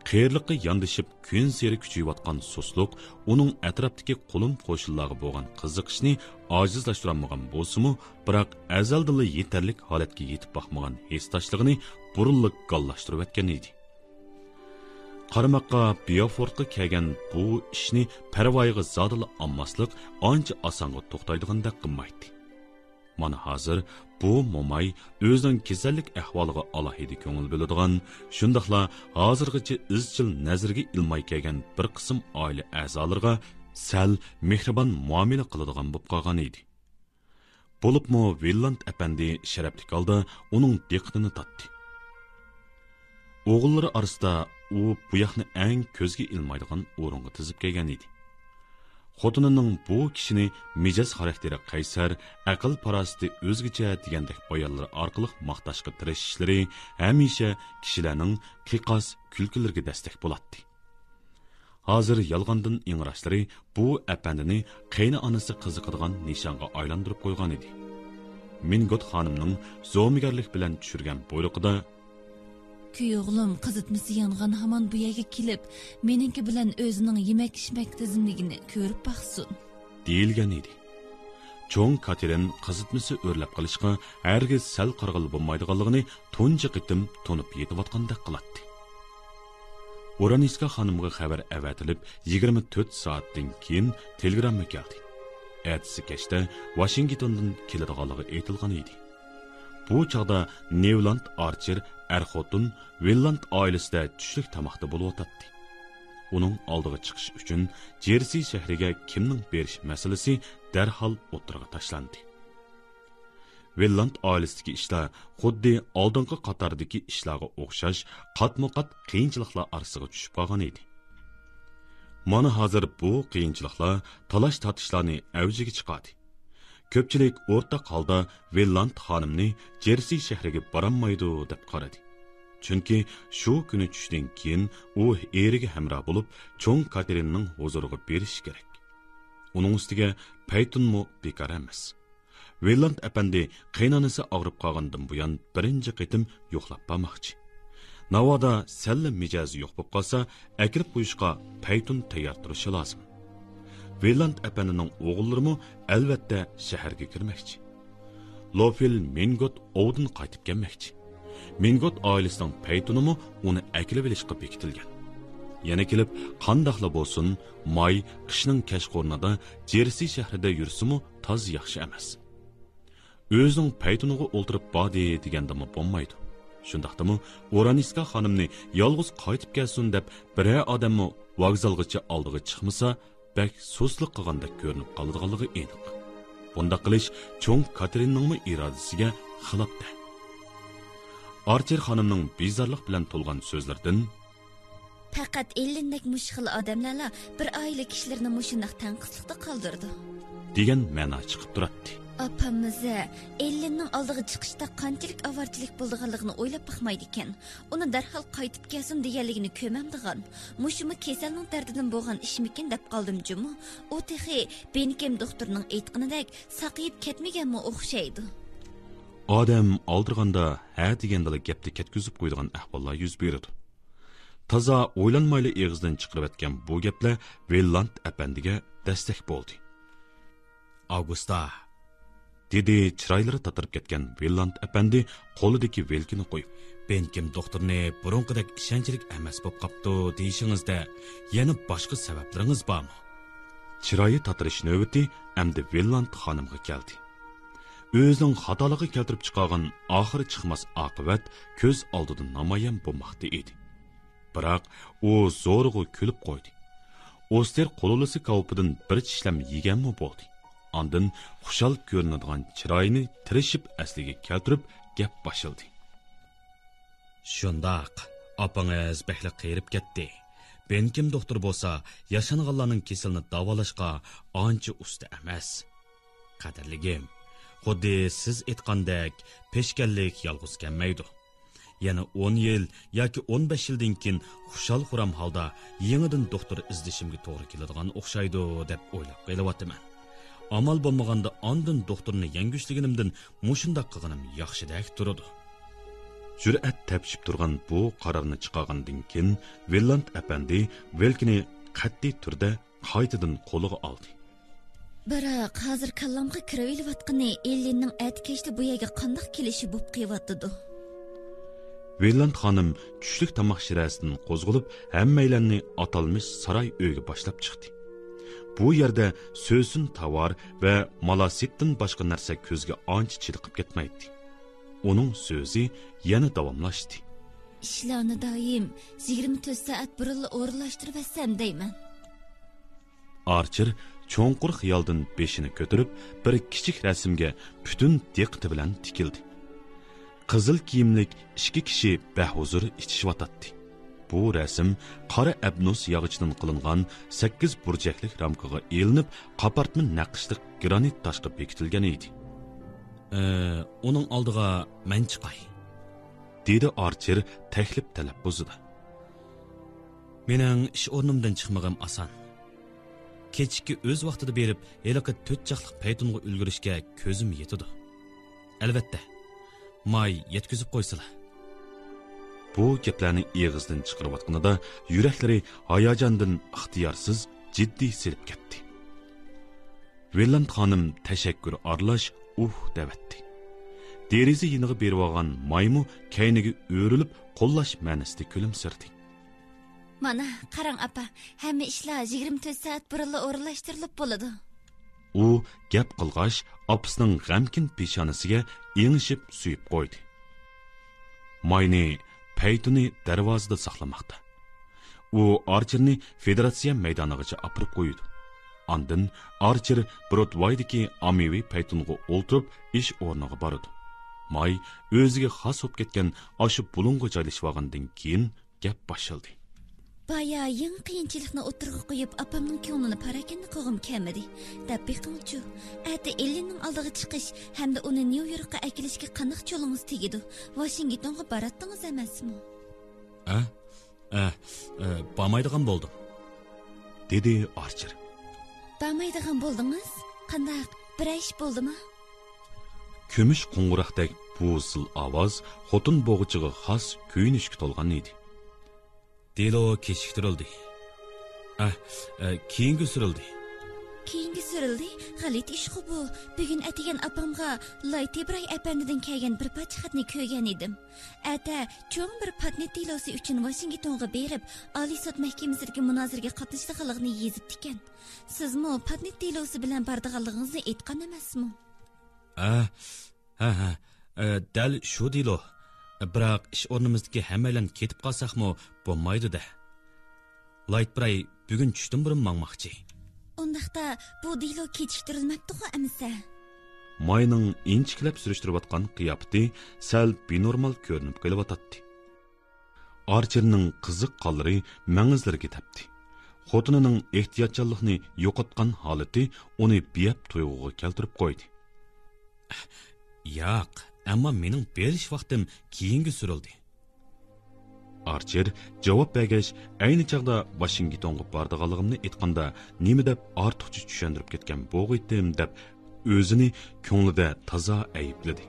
قېرىلىققا ياندىشىپ كۈنسېرى كۈچىيىۋاتقان سۇسلۇق ئۇنىڭ ئەتراپتىكى قولۇم-قوشنىلارغا بولغان قىزىقىشنى ئاجىزلاشتۇرالمىغان بولسىمۇ، بىراق ئەزەلدىنلا يېتەرلىك ھالەتكە يېتىپ باقمىغان ھېسداشلىقىنى بۇرۇنلا گاللاشتۇرۇۋەتكەن ئىدى. قارىماققا بيافورتقا كەلگەن بۇ ئىشنى پەرۋايىغا زادىلا ئالماسلىق ئانچە ئاسانغا توختايدىغاندەك قىلمايتتى. مانا ھازىر بۇ موماي ئۆزىنىڭ كېسەللىك ئەھۋالىغا ئالاھىدە كۆڭۈل بۆلىدىغان، شۇنداقلا ھازىرغىچە ئىزچىل نەزىرىگە ئىلماي كەلگەن بىر قىسىم ئائىلە ئەزالىرىغا سەل مېھرىبان مۇئامىلە قىلىدىغان بولۇپ قالغان ئىدى. بولۇپمۇ ۋىللاند ئەپەندى شەرەپلىك ھالدا ئۇنىڭ دىققىتىنى تارتتى. ئوغۇللىرى ئارىسىدا ئۇ بۇ ياقنى ئەڭ كۆزگە ئىلمايدىغان ئورۇنغا تىزىپ كەلگەن ئىدى. خوتۇنىنىڭ بۇ كىشىنى مىجەز خاراكتېرى قەيسەر، ئەقىل-پاراسىتى ئۆزگىچە دېگەندەك بايانلىرى ئارقىلىق ماختاشقا تىرىشىشلىرى ھەمىشە كىشىلەرنىڭ قىيقاس كۈلكىلىرىگە دەستەك بولاتتى. ھازىر يالغاندىن ئىڭراشلىرى بۇ ئەپەندىنى قېينىئانىسى قىزىقىدىغان نىشانغا ئايلاندۇرۇپ قويغانىدى. مىنگوت خانىمنىڭ زومىگەرلىك بىلەن چۈشۈرگەن بۇيرۇقىدا، كۈيئوغلۇم قىزىتمىسى يانغان ھامان بۇ يەرگە كېلىپ، مېنىڭكى بىلەن ئۆزىنىڭ يېمەك-ئىچمەك تىزىملىكىنى كۆرۈپ باقسۇن، دېيىلگەن ئىدى. چوڭ كاتېرىن قىزىتمىسى ئۆرلەپ قېلىشقا ھەرگىز سەل قارىغىلى بولمايدىغانلىقىنى تۇنجى قېتىم تونۇپ يېتىۋاتقاندەك قىلاتتى. ئورانىسكا خانىمغا خەۋەر ئەۋەتىلىپ، يىگىرمە تۆت سائەتتىن كېيىن تېلېگرامما كەلدى. ئەتىسى كەچتە ۋاشىنگتوندىن كېلىدىغانلىقى ئېيتىلغان ئىدى. بۇ چاغدا نېۋلاند ئارچېر ئەر-خوتۇن ۋىللاند ئائىلىسىدە چۈشلۈك تاماقتا بولۇۋاتاتتى. ئۇنىڭ ئالدىغا چىقىش ئۈچۈن جېرسى شەھىرىگە كىمنىڭ بېرىش مەسىلىسى دەرھال ئوتتۇرىغا تاشلاندى. ۋىللاند ئائىلىسىدىكى ئىشلار خۇددى ئالدىنقى قاتاردىكى ئىشلارغا ئوخشاش قاتمۇ قات قىيىنچىلىقلار ئارىسىغا چۈشۈپ قالغان ئىدى. مانا ھازىر بۇ قىيىنچىلىقلار، تالاش-تارتىشلارنى ئەۋجىگە چىقاردى. كۆپچىلىك ئورتاق ھالدا ۋىللاند خانىمنى جېرسى شەھىرىگە بارالمايدۇ دەپ قارىدى. چۈنكى شۇ كۈنى چۈشتىن كېيىن ئۇ ئېرىگە ھەمراھ بولۇپ، چوڭ كاتېرىنىنىڭ ھۇزۇرىغا بېرىشى كېرەك. ئۇنىڭ ئۈستىگە پەيتۇنمۇ بىكار ئەمەس. ۋىللاند ئەپەندى قېيىنئانىسى ئاغرىپ قالغاندىن بۇيان بىرىنچى قېتىم يوقلاپ بارماقچى. ناۋادا سەللا مىجەزى يوق بولۇپ قالسا، ئەكىرىپ قويۇشقا پەيتۇن تەييار تۇرۇشى لازىم. ۋىللاند ئەپەندىنىڭ ئوغۇللىرىمۇ ئەلۋەتتە شەھەرگە كىرمەكچى. لوفىل مىنگوت ئوۋدىن قايتىپ كەلمەكچى. مىنگوت ئائىلىسىنىڭ پەيتۇنىمۇ ئۇنى ئەكېلىۋېلىشقا بېكىتىلگەن. يەنە كېلىپ، قانداقلا بولسۇن، ماي قىشنىڭ كەچقۇرۇنىدا جېرسى شەھىرىدە يۈرسىمۇ تازا ياخشى ئەمەس. ئۆزىنىڭ پەيتۇنىغا ئولتۇرۇپ باردى دېگەندىمۇ بولمايدۇ. شۇنداقتىمۇ ئورانىسكا خانىمنى يالغۇز قايتىپ كەلسۇن دەپ بىرەر ئادەممۇ ۋوگزالغىچە ئالدىغا چىقمىسا، بەك سۇسلۇق قىلغاندەك كۆرۈنۈپ قالىدىغانلىقى ئېنىق. بۇنداق قىلىش چوڭ كاتېرىنىنىڭمۇ ئىرادىسىگە خىلاپتە. ئارچېر خانىمنىڭ بىزارلىق بىلەن تولغان سۆزلىرىدىن، پەقەت ئېللىندەك مۇشۇ خىل ئادەملەرلا بىر ئائىلە كىشىلىرىنى مۇشۇنداق تەڭقىسلىقتا قالدۇرىدۇ، دېگەن مەنا چىقىپ تۇراتتى. ئاپاممۇ زە، ئېللىننىڭ ئالدىغا چىقىشتا قانچىلىك ئاۋارىچىلىك بولىدىغانلىقىنى ئويلاپ باقمايدىكەن. ئۇنى دەرھال قايتىپ كەلسۇن دېگەنلىكىنى كۆرمەمدىغان. مۇشۇمۇ كېسەلنىڭ دەردىدىن بولغان ئىشمىكىن دەپ قالدىم جۇمۇ. ئۇ تېخى بېنكېم دوختۇرنىڭ ئېيتقىنىدەك ساقىيىپ كەتمىگەنمۇ ئوخشايدۇ. ئادەم ئالدىرىغاندا ھە دېگەندىلا گەپنى كەتكۈزۈپ قويىدىغان ئەھۋاللار يۈز بېرىدۇ. تازا ئويلانمايلا ئېغىزدىن چىقىرىۋەتكەن بۇ گەپلەر ۋىللاند ئەپەندىگە دەستەك بولدى. ئاگۇستا، دېدى چىرايلىرى تاتىرىپ كەتكەن ۋىللاند ئەپەندى قولىدىكى ۋىلكىنى قويۇپ. بېنكېم دوختۇرنى بۇرۇنقىدەك ئىشەنچلىك ئەمەس بولۇپ قاپتۇ دېيىشىڭىزدە يەنە باشقا سەۋەبلىرىڭىز بارمۇ؟ چىرايى تاتىرىش نۆۋىتى ئەمدى ۋىللاند خانىمغا كەلدى. ئۆزىنىڭ خاتالىقى كەلتۈرۈپ چىقارغان ئاخىرى چىقماس ئاقىۋەت كۆز ئالدىدا نامايان بولماقتا ئىدى. بىراق ئۇ زورىغا كۈلۈپ قويدى. ئوستېر قۇلۇلىسى كاۋىپىدىن بىر چىشلەم يېگەنمۇ بولدى. ئاندىن خۇشال كۆرۈنىدىغان چىرايىنى تىرىشىپ ئەسلىگە كەلتۈرۈپ گەپ باشلىدى. شۇنداق، ئاپىڭىز بەكلا قېرىپ كەتتى. بېنكېم دوختۇر بولسا ياشانغانلارنىڭ كېسىلىنى داۋالاشقا ئانچە ئۇستا ئەمەس. قەدىرلىگىم، خۇددى سىز ئېيتقاندەك پېشكەللىك يالغۇز كەلمەيدۇ. يەنە ئون يىل ياكى ئون بەش يىلدىن كېيىن خۇشال-خۇرام ھالدا يېڭىدىن دوختۇر ئىزدىشىمگە توغرا كېلىدىغان ئوخشايدۇ دەپ ئويلاپ قېلىۋاتىمەن. ئامال بولمىغاندا ئاندىن دوختۇرنى يەڭگۈشلىگىنىمدىن مۇشۇنداق قىلغىنىم ياخشىدەك تۇرىدۇ. جۈرئەت تەپشىپ تۇرغان بۇ قارارنى چىقارغاندىن كېيىن، ۋىللاند ئەپەندى ۋىلكىنى قەتئىي تۈردە قايتىدىن قولىغا ئالدى. بىراق، ھازىر كاللامغا كىرىۋېلىۋاتقىنى ئېللىننىڭ ئەتە كەچتە بۇ يەرگە قانداق كېلىشى بولۇپ قېلىۋاتىدۇ. ۋىللاند خانىم چۈشلۈك تاماق شىرەسىدىن قوزغىلىپ، ھەممەيلەننى ئاتالمىش ساراي ئۆيگە باشلاپ چىقتى. بۇ يەردە سۆسۈن تاۋار ۋە مالاسىتتىن باشقا نەرسە كۆزگە ئانچە چېلىقىپ كەتمەيتتى. ئۇنىڭ سۆزى يەنە داۋاملاشتى. ئىشلارنى دائىم يىگىرمە تۆت سائەت بۇرۇنلا ئورۇنلاشتۇرۇۋەتسەم دەيمەن. ئارچېر چوڭقۇر خىيالدىن بېشىنى كۆتۈرۈپ، بىر كىچىك رەسىمگە پۈتۈن دىققىتى بىلەن تىكىلدى. قىزىل كىيىملىك ئىككى كىشى بەھۇزۇر ئىچىشىۋاتاتتى. بۇ رەسىم قارا ئەبنوس ياغىچىدىن قىلىنغان سەككىز بۇرجەكلىك رامكىغا ئېلىنىپ، قاپارتما نەقىشلىق گرانىت تاشقا بېكىتىلگەن ئىدى. ئە، ئۇنىڭ ئالدىغا مەن چىقاي، دېدى ئارچېر تەكلىپ تەلەپپۇزىدا. مېنىڭ ئىش ئورنۇمدىن چىقمىغىم ئاسان. كېچىككە ئۆز ۋاقتىدا بېرىپ، ھېلىقى تۆت چاقلىق پەيتۇنغا ئۈلگۈرۈشكە كۆزۈم يېتىدۇ. ئەلۋەتتە، ماي يەتكۈزۈپ قويسىلا. بۇ گەپلەرنى ئېغىزدىن چىقىرىۋاتقىنىدا يۈرەكلىرى ھاياجاندىن ئىختىيارسىز جىددىي سېلىپ كەتتى. ۋىللاند خانىم تەشەككۈر ئارىلاش ئۇھ دەۋەتتى. دېرىزە يېنىغا بېرىۋالغان مايمۇ كەينىگە ئۆرۈلۈپ قوللاش مەنىسىدە كۈلۈمسىرىدى. مانا، قاراڭ ئاپا، ھەممە ئىشلار يىگىرمە تۆت سائەت بۇرۇنلا ئورۇنلاشتۇرۇلۇپ بولىدۇ. ئۇ گەپ قىلغاچ، ئاپىسىنىڭ غەمكىن پېشانىسىگە ئېڭىشىپ سۆيۈپ قويدى. ماينى پەيتۇنى دەرۋازىدا ساقلىماقتا. ئۇ ئارچېرنى فېدېراتسىيە مەيدانىغىچە ئاپىرىپ قويىدۇ. ئاندىن ئارچېر برودۋايدىكى ئاممىۋى پەيتۇنغا ئولتۇرۇپ ئىش ئورنىغا بارىدۇ. ماي ئۆزىگە خاس بولۇپ كەتكەن ئاشۇ بۇلۇڭغا جايلىشىۋالغاندىن كېيىن گەپ باشلىدى. بايا يېڭى قىيىنچىلىقنى ئوتتۇرىغا قويۇپ، ئاپامنىڭ كۆڭلىنى پاراكەندە قىلغۇم كەلمىدى. دەپ بېقىڭچۇ، ئەتە ئېللىننىڭ ئالدىغا چىقىش ھەمدە ئۇنى نيۇ يوركقا ئەكېلىشكە قانداق چولىڭىز تېگىدۇ؟ ۋاشىنگتونغا باراتتىڭىز ئەمەسمۇ؟ ئە؟ ئە، ئە، بارمايدىغان بولدۇم. دېدى ئارچېر. بارمايدىغان بولدىڭىز؟ قانداق، بىرەر ئىش بولدىمۇ؟ كۈمۈش قوڭغۇراقتەك بۇ زىل ئاۋاز خوتۇن بوغىچىغا خاس كۆيۈنۈشكە تولغان ئىدى. دېلو كېچىكتۈرۈلدى. ئە، ئە، كېيىنگە سۈرۈلدى. كېيىنگە سۈرۈلدى؟ غەلىتە ئىشقۇ بۇ. بۈگۈن ئەتىگەن ئاپامغا لايتېبراي ئەپەندىدىن كەلگەن بىر پارچە خەتنى كۆرگەن ئىدىم. ئەتە چوڭ بىر پاتېنت دېلوسى ئۈچۈن ۋاشىنگتونغا بېرىپ، ئالىي سوت مەھكىمىسىدىكى مۇنازىرىگە قاتنىشىدىغانلىقىنى يېزىپتىكەن. سىزمۇ پاتېنت دېلوسى بىلەن بارىدىغانلىقىڭىزنى ئېيتقان ئەمەسمۇ؟ ئە، ھە، ھە، ئە، دەل شۇ دېلو. بىراق ئىش ئورنىمىزدىكى ھەممەيلەن كېتىپ قالساقمۇ بولمايدۇ-دە. لايتبراي بۈگۈن چۈشتىن بۇرۇن ماڭماقچى. ئۇنداقتا بۇ دېلو كېچىكتۈرۈلمەپتىغۇ ئەمىسە؟ ماينىڭ ئىنچىكىلەپ سۈرۈشتۈرۈۋاتقان قىياپىتى سەل بىنورمال كۆرۈنۈپ قېلىۋاتاتتى. ئارچېرنىڭ قىزىق قانلىرى مەڭزىلىرىگە تەپتى. خوتۇنىنىڭ ئېھتىياتچانلىقنى يوقاتقان ھالىتى ئۇنى بىئەپ تۇيغۇغا كەلتۈرۈپ قويدى. ياق، ئەمما مېنىڭ بېرىش ۋاقتىم كېيىنگە سۈرۈلدى. ئارچېر جاۋاب بەرگەچ، ئەينى چاغدا ۋاشىنگتونغا بارىدىغانلىقىمنى ئېيتقاندا، نېمە دەپ ئارتۇقچە چۈشەندۈرۈپ كەتكەن بوغىيتتىم دەپ ئۆزىنى كۆڭلىدە تازا ئەيىبلىدى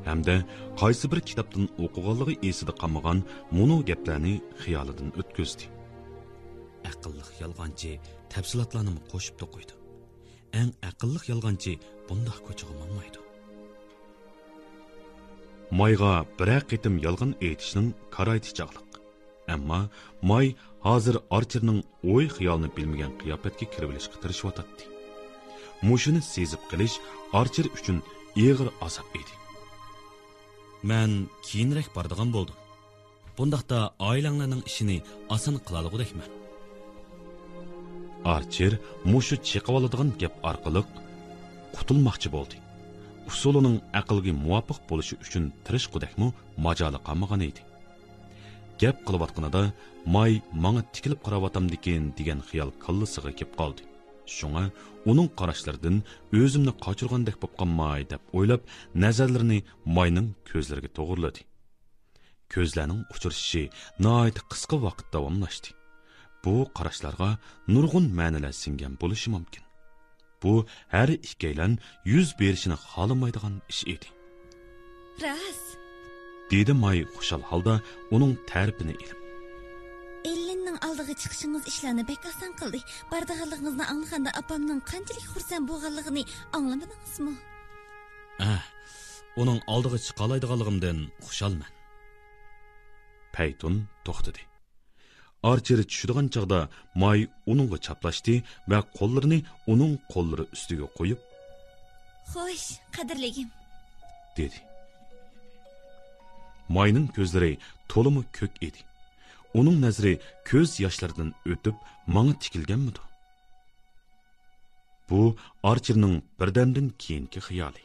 ھەمدە قايسى بىر كىتابتىن ئوقۇغانلىقى ئېسىدە قالمىغان مۇنۇ گەپلەرنى خىيالىدىن ئۆتكۈزدى. ئەقىللىق يالغانچى تەپسىلاتلارنىمۇ قوشۇپ توقۇيدۇ. ئەڭ ئەقىللىق يالغانچى بۇنداق كوچىغا ماڭمايدۇ. مايغا بىرەر قېتىم يالغان ئېيتىشنىڭ كارايتى چاغلىق. ئەمما ماي ھازىر ئارچېرنىڭ ئوي-خىيالىنى بىلمىگەن قىياپەتكە كىرىۋېلىشقا تىرىشىۋاتاتتى. مۇشۇنى سېزىپ قېلىش ئارچېر ئۈچۈن ئېغىر ئازاب ئىدى. مەن كېيىنرەك بارىدىغان بولدۇم. بۇنداقتا ئائىلەڭلارنىڭ ئىشىنى ئاسان قىلالىغۇدەكمەن. ئارچېر مۇشۇ چېقىۋالىدىغان گەپ ئارقىلىق قۇتۇلماقچى بولدى. ئۇسۇلىنىڭ ئەقىلگە مۇۋاپىق بولۇشى ئۈچۈن تىرىشقۇدەكمۇ ماجالى قالمىغان ئىدى. گەپ قىلىۋاتقىنىدا ماي ماڭا تىكىلىپ قاراۋاتامدىكىن دېگەن خىيال كاللىسىغا كېلىپ قالدى. شۇڭا ئۇنىڭ قاراشلىرىدىن ئۆزۈمنى قاچۇرغاندەك بوپ قالماي دەپ ئويلاپ، نەزەرلىرىنى ماينىڭ كۆزلىرىگە توغرىلىدى. كۆزلەرنىڭ ئۇچرىشىشى ناھايىتى قىسقا ۋاقىت داۋاملاشتى. بۇ قاراشلارغا نۇرغۇن مەنىلەر سىڭگەن بولۇشى مۇمكىن. بۇ ھەر ئىككىيلەن يۈز بېرىشىنى خالىمايدىغان ئىش ئىدى. راست. دېدى ماي خۇشال ھالدا ئۇنىڭ تەرىپىنى ئېلىپ. ئېللىننىڭ ئالدىغا چىقىشىڭىز ئىشلارنى بەك ئاسان قىلدى. بارىدىغانلىقىڭىزنى ئاڭلىغاندا ئاپامنىڭ قانچىلىك خۇرسەن بولغانلىقىنى ئاڭلىمىدىڭىزمۇ؟ ئە، ئۇنىڭ ئالدىغا چىقالايدىغانلىقىمدىن خۇشالمەن. پەيتۇن توختىدى. ئارچېر چۈشىدىغان چاغدا ماي ئۇنىڭغا چاپلاشتى ۋە قوللىرىنى ئۇنىڭ قوللىرى ئۈستىگە قويۇپ، خوش، قەدىرلىگىم. دېدى. ماينىڭ كۆزلىرى تولىمۇ كۆك ئىدى. ئۇنىڭ نەزىرى كۆز ياشلىرىدىن ئۆتۈپ ماڭا تىكىلگەنمىدۇ؟ بۇ ئارچېرنىڭ بىردەمدىن كېيىنكى خىيالى.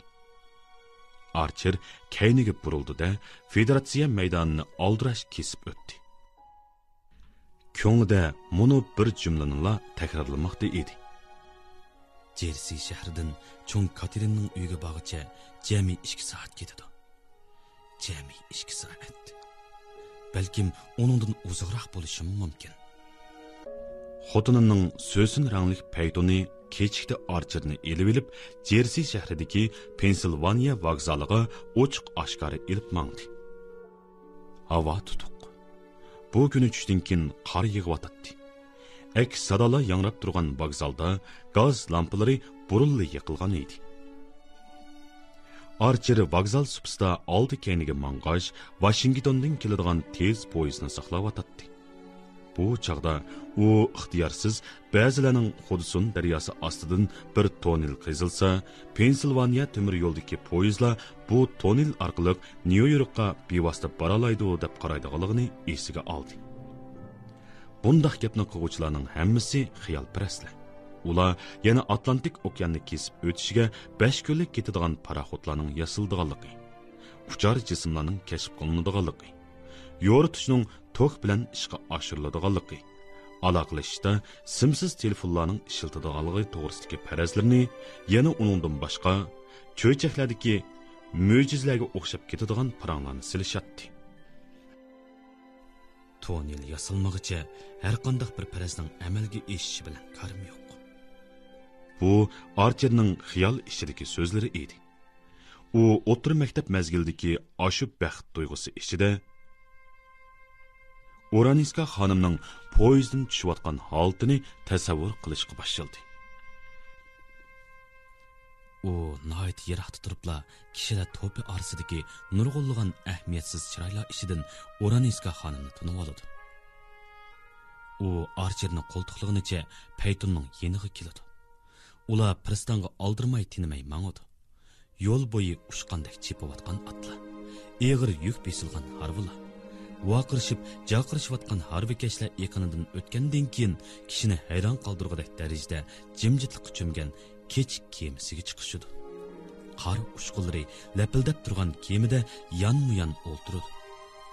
ئارچېر كەينىگە بۇرۇلدى-دە، فېدېراتسىيە مەيدانىنى ئالدىراش كېسىپ ئۆتتى. كۆڭلىدە مۇنۇ بىر جۈملىنىلا تەكرارلىماقتا ئىدى. جېرسى شەھىرىدىن چوڭ كاتېرىننىڭ ئۆيىگە بارغىچە جەمئىي ئىككى سائەت كېتىدۇ. جەمئىي ئىككى سائەت. بەلكىم ئۇنىڭدىن ئۇزاقراق بولۇشىمۇ مۇمكىن. خوتۇنىنىڭ سۆسۈن رەڭلىك پەيتۇنى كېچىكتە ئارچېرنى ئېلىۋېلىپ، جېرسى شەھىرىدىكى پېنسىلۋانىيە ۋوگزالىغا ئوچۇق-ئاشكارا ئېلىپ ماڭدى. ھاۋا تۇتۇق. بۇ كۈنى چۈشتىن كېيىن قار يېغىۋاتاتتى. ئەكس سادالار ياڭراپ تۇرغان ۋوگزالدا گاز لامپىلىرى بۇرۇنلا يېقىلغان ئىدى. ئارچېر ۋوگزال سۇپىسىدا ئالدى-كەينىگە ماڭغاچ، ۋاشىنگتوندىن كېلىدىغان تېز پويىزنى ساقلاۋاتاتتى. بۇ چاغدا ئۇ ئىختىيارسىز بەزىلەرنىڭ خۇدسۇن دەرياسى ئاستىدىن بىر توننېل قېزىلسا، پېنسىلۋانىيە تۆمۈر يولىدىكى پويىزلار بۇ توننېل ئارقىلىق نيۇ يوركقا بىۋاسىتە بارالايدۇ دەپ قارايدىغانلىقىنى ئېسىگە ئالدى. بۇنداق گەپنى قىلغۇچىلارنىڭ ھەممىسى خىيالپەرەسلەر. ئۇلار يەنە ئاتلانتىك ئوكياننى كېسىپ ئۆتۈشىگە بەش كۈنلۈك كېتىدىغان پاراخوتلارنىڭ ياسىلىدىغانلىقى، ئۇچار جىسىملارنىڭ كەشىپ قىلىنىدىغانلىقى، يورۇتۇشنىڭ توك بىلەن ئىشقا ئاشۇرۇلىدىغانلىقى، ئالاقىلىشىشتا سىمسىز تېلېفونلارنىڭ ئىشلىتىدىغانلىقى توغرىسىدىكى پەرەزلىرىنى، يەنە ئۇنىڭدىن باشقا چۆچەكلەردىكى مۆجىزىلەرگە ئوخشاپ كېتىدىغان پاراڭلارنى سېلىشاتتى. تونېل ياسالمىغىچە ھەرقانداق بىر پەرەزنىڭ ئەمەلگە ئېشىشى بىلەن كارىم يوق. بۇ ئارچېرنىڭ خىيال ئىچىدىكى سۆزلىرى ئىدى. ئۇ ئوتتۇرا مەكتەپ مەزگىلىدىكى ئاشۇ بەخت تۇيغۇسى ئىچىدە ئورانىسكا خانىمنىڭ پويىزدىن چۈشۈۋاتقان ھالىتىنى تەسەۋۋۇر قىلىشقا باشلىدى. ئۇ ناھايىتى يىراقتا تۇرۇپلا كىشىلەر توپى ئارىسىدىكى نۇرغۇنلىغان ئەھمىيەتسىز چىرايلار ئىچىدىن ئورانىسكا خانىمنى تونۇۋالىدۇ. ئۇ ئارچېرنى قولتۇقلىغىنىچە پەيتۇننىڭ يېنىغا كېلىدۇ. ئۇلار پىرىستانغا ئالدىرىماي تىنماي ماڭىدۇ. يول بويى ئۇچقاندەك چېپىۋاتقان ئاتلار، ئېغىر يۈك بېسىلغان ھارۋىلار، ۋارقىرىشىپ جارقىرىشىۋاتقان ھارۋىكەشلەر ئېقىنىدىن ئۆتكەندىن كېيىن، كىشىنى ھەيران قالدۇرغۇدەك دەرىجىدە جىمجىتلىققا چۆمگەن كېچىك كېمىسىگە چىقىشىدۇ. قار ئۇچقۇنلىرى لەپىلدەپ تۇرغان كېمىدە يانمۇيان ئولتۇرىدۇ.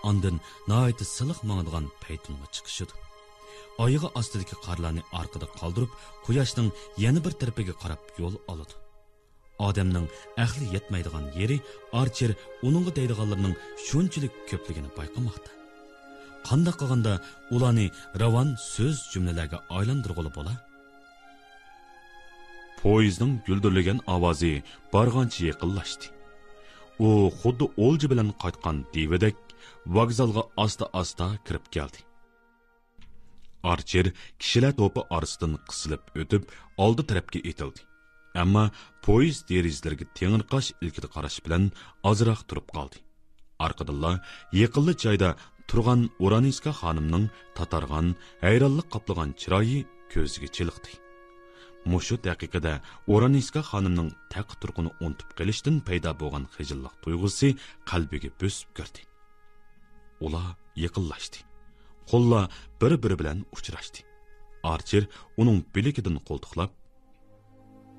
ئاندىن ناھايىتى سىلىق ماڭىدىغان پەيتۇنغا چىقىشىدۇ. ئايىغى ئاستىدىكى قارلارنى ئارقىدا قالدۇرۇپ، قۇياشنىڭ يەنە بىر تەرىپىگە قاراپ يول ئالىدۇ. ئادەمنىڭ ئەقلى يەتمەيدىغان يېرى، ئارچېر ئۇنىڭغا دەيدىغانلىرىنىڭ شۇنچىلىك كۆپلۈكىنى بايقىماقتا. قانداق قىلغاندا ئۇلارنى راۋان سۆز جۈملىلەرگە ئايلاندۇرغىلى بولا؟ پويىزنىڭ گۈلدۈرلىگەن ئاۋازى بارغانچە يېقىنلاشتى. ئۇ خۇددى ئولجا بىلەن قايتقان دىۋىدەك ۋوگزالغا ئاستا-ئاستا كىرىپ كەلدى. ئارچېر كىشىلەر توپى ئارىسىدىن قىسىلىپ ئۆتۈپ، ئالدى تەرەپكە ئېتىلدى. ئەمما پويىز دېرىزىلىرىگە تېڭىرقاش ئىلكىدە قاراش بىلەن ئازراق تۇرۇپ قالدى. ئارقىدىنلا يېقىنلا جايدا تۇرغان ئورانىسكا خانىمنىڭ تاتارغان، ھەيرانلىق قاپلىغان چىرايى كۆزىگە چېلىقتى. مۇشۇ دەقىقىدە ئورانىسكا خانىمنىڭ تەققە تۇرقىنى ئۇنتۇپ قېلىشتىن پەيدا بولغان خىجىللىق تۇيغۇسى قەلبىگە بۆسۈپ كىردى. ئۇلار يېقىنلاشتى. قوللار بىر-بىرى بىلەن ئۇچراشتى. ئارچېر ئۇنىڭ بىلىكىدىن قولتۇقلاپ،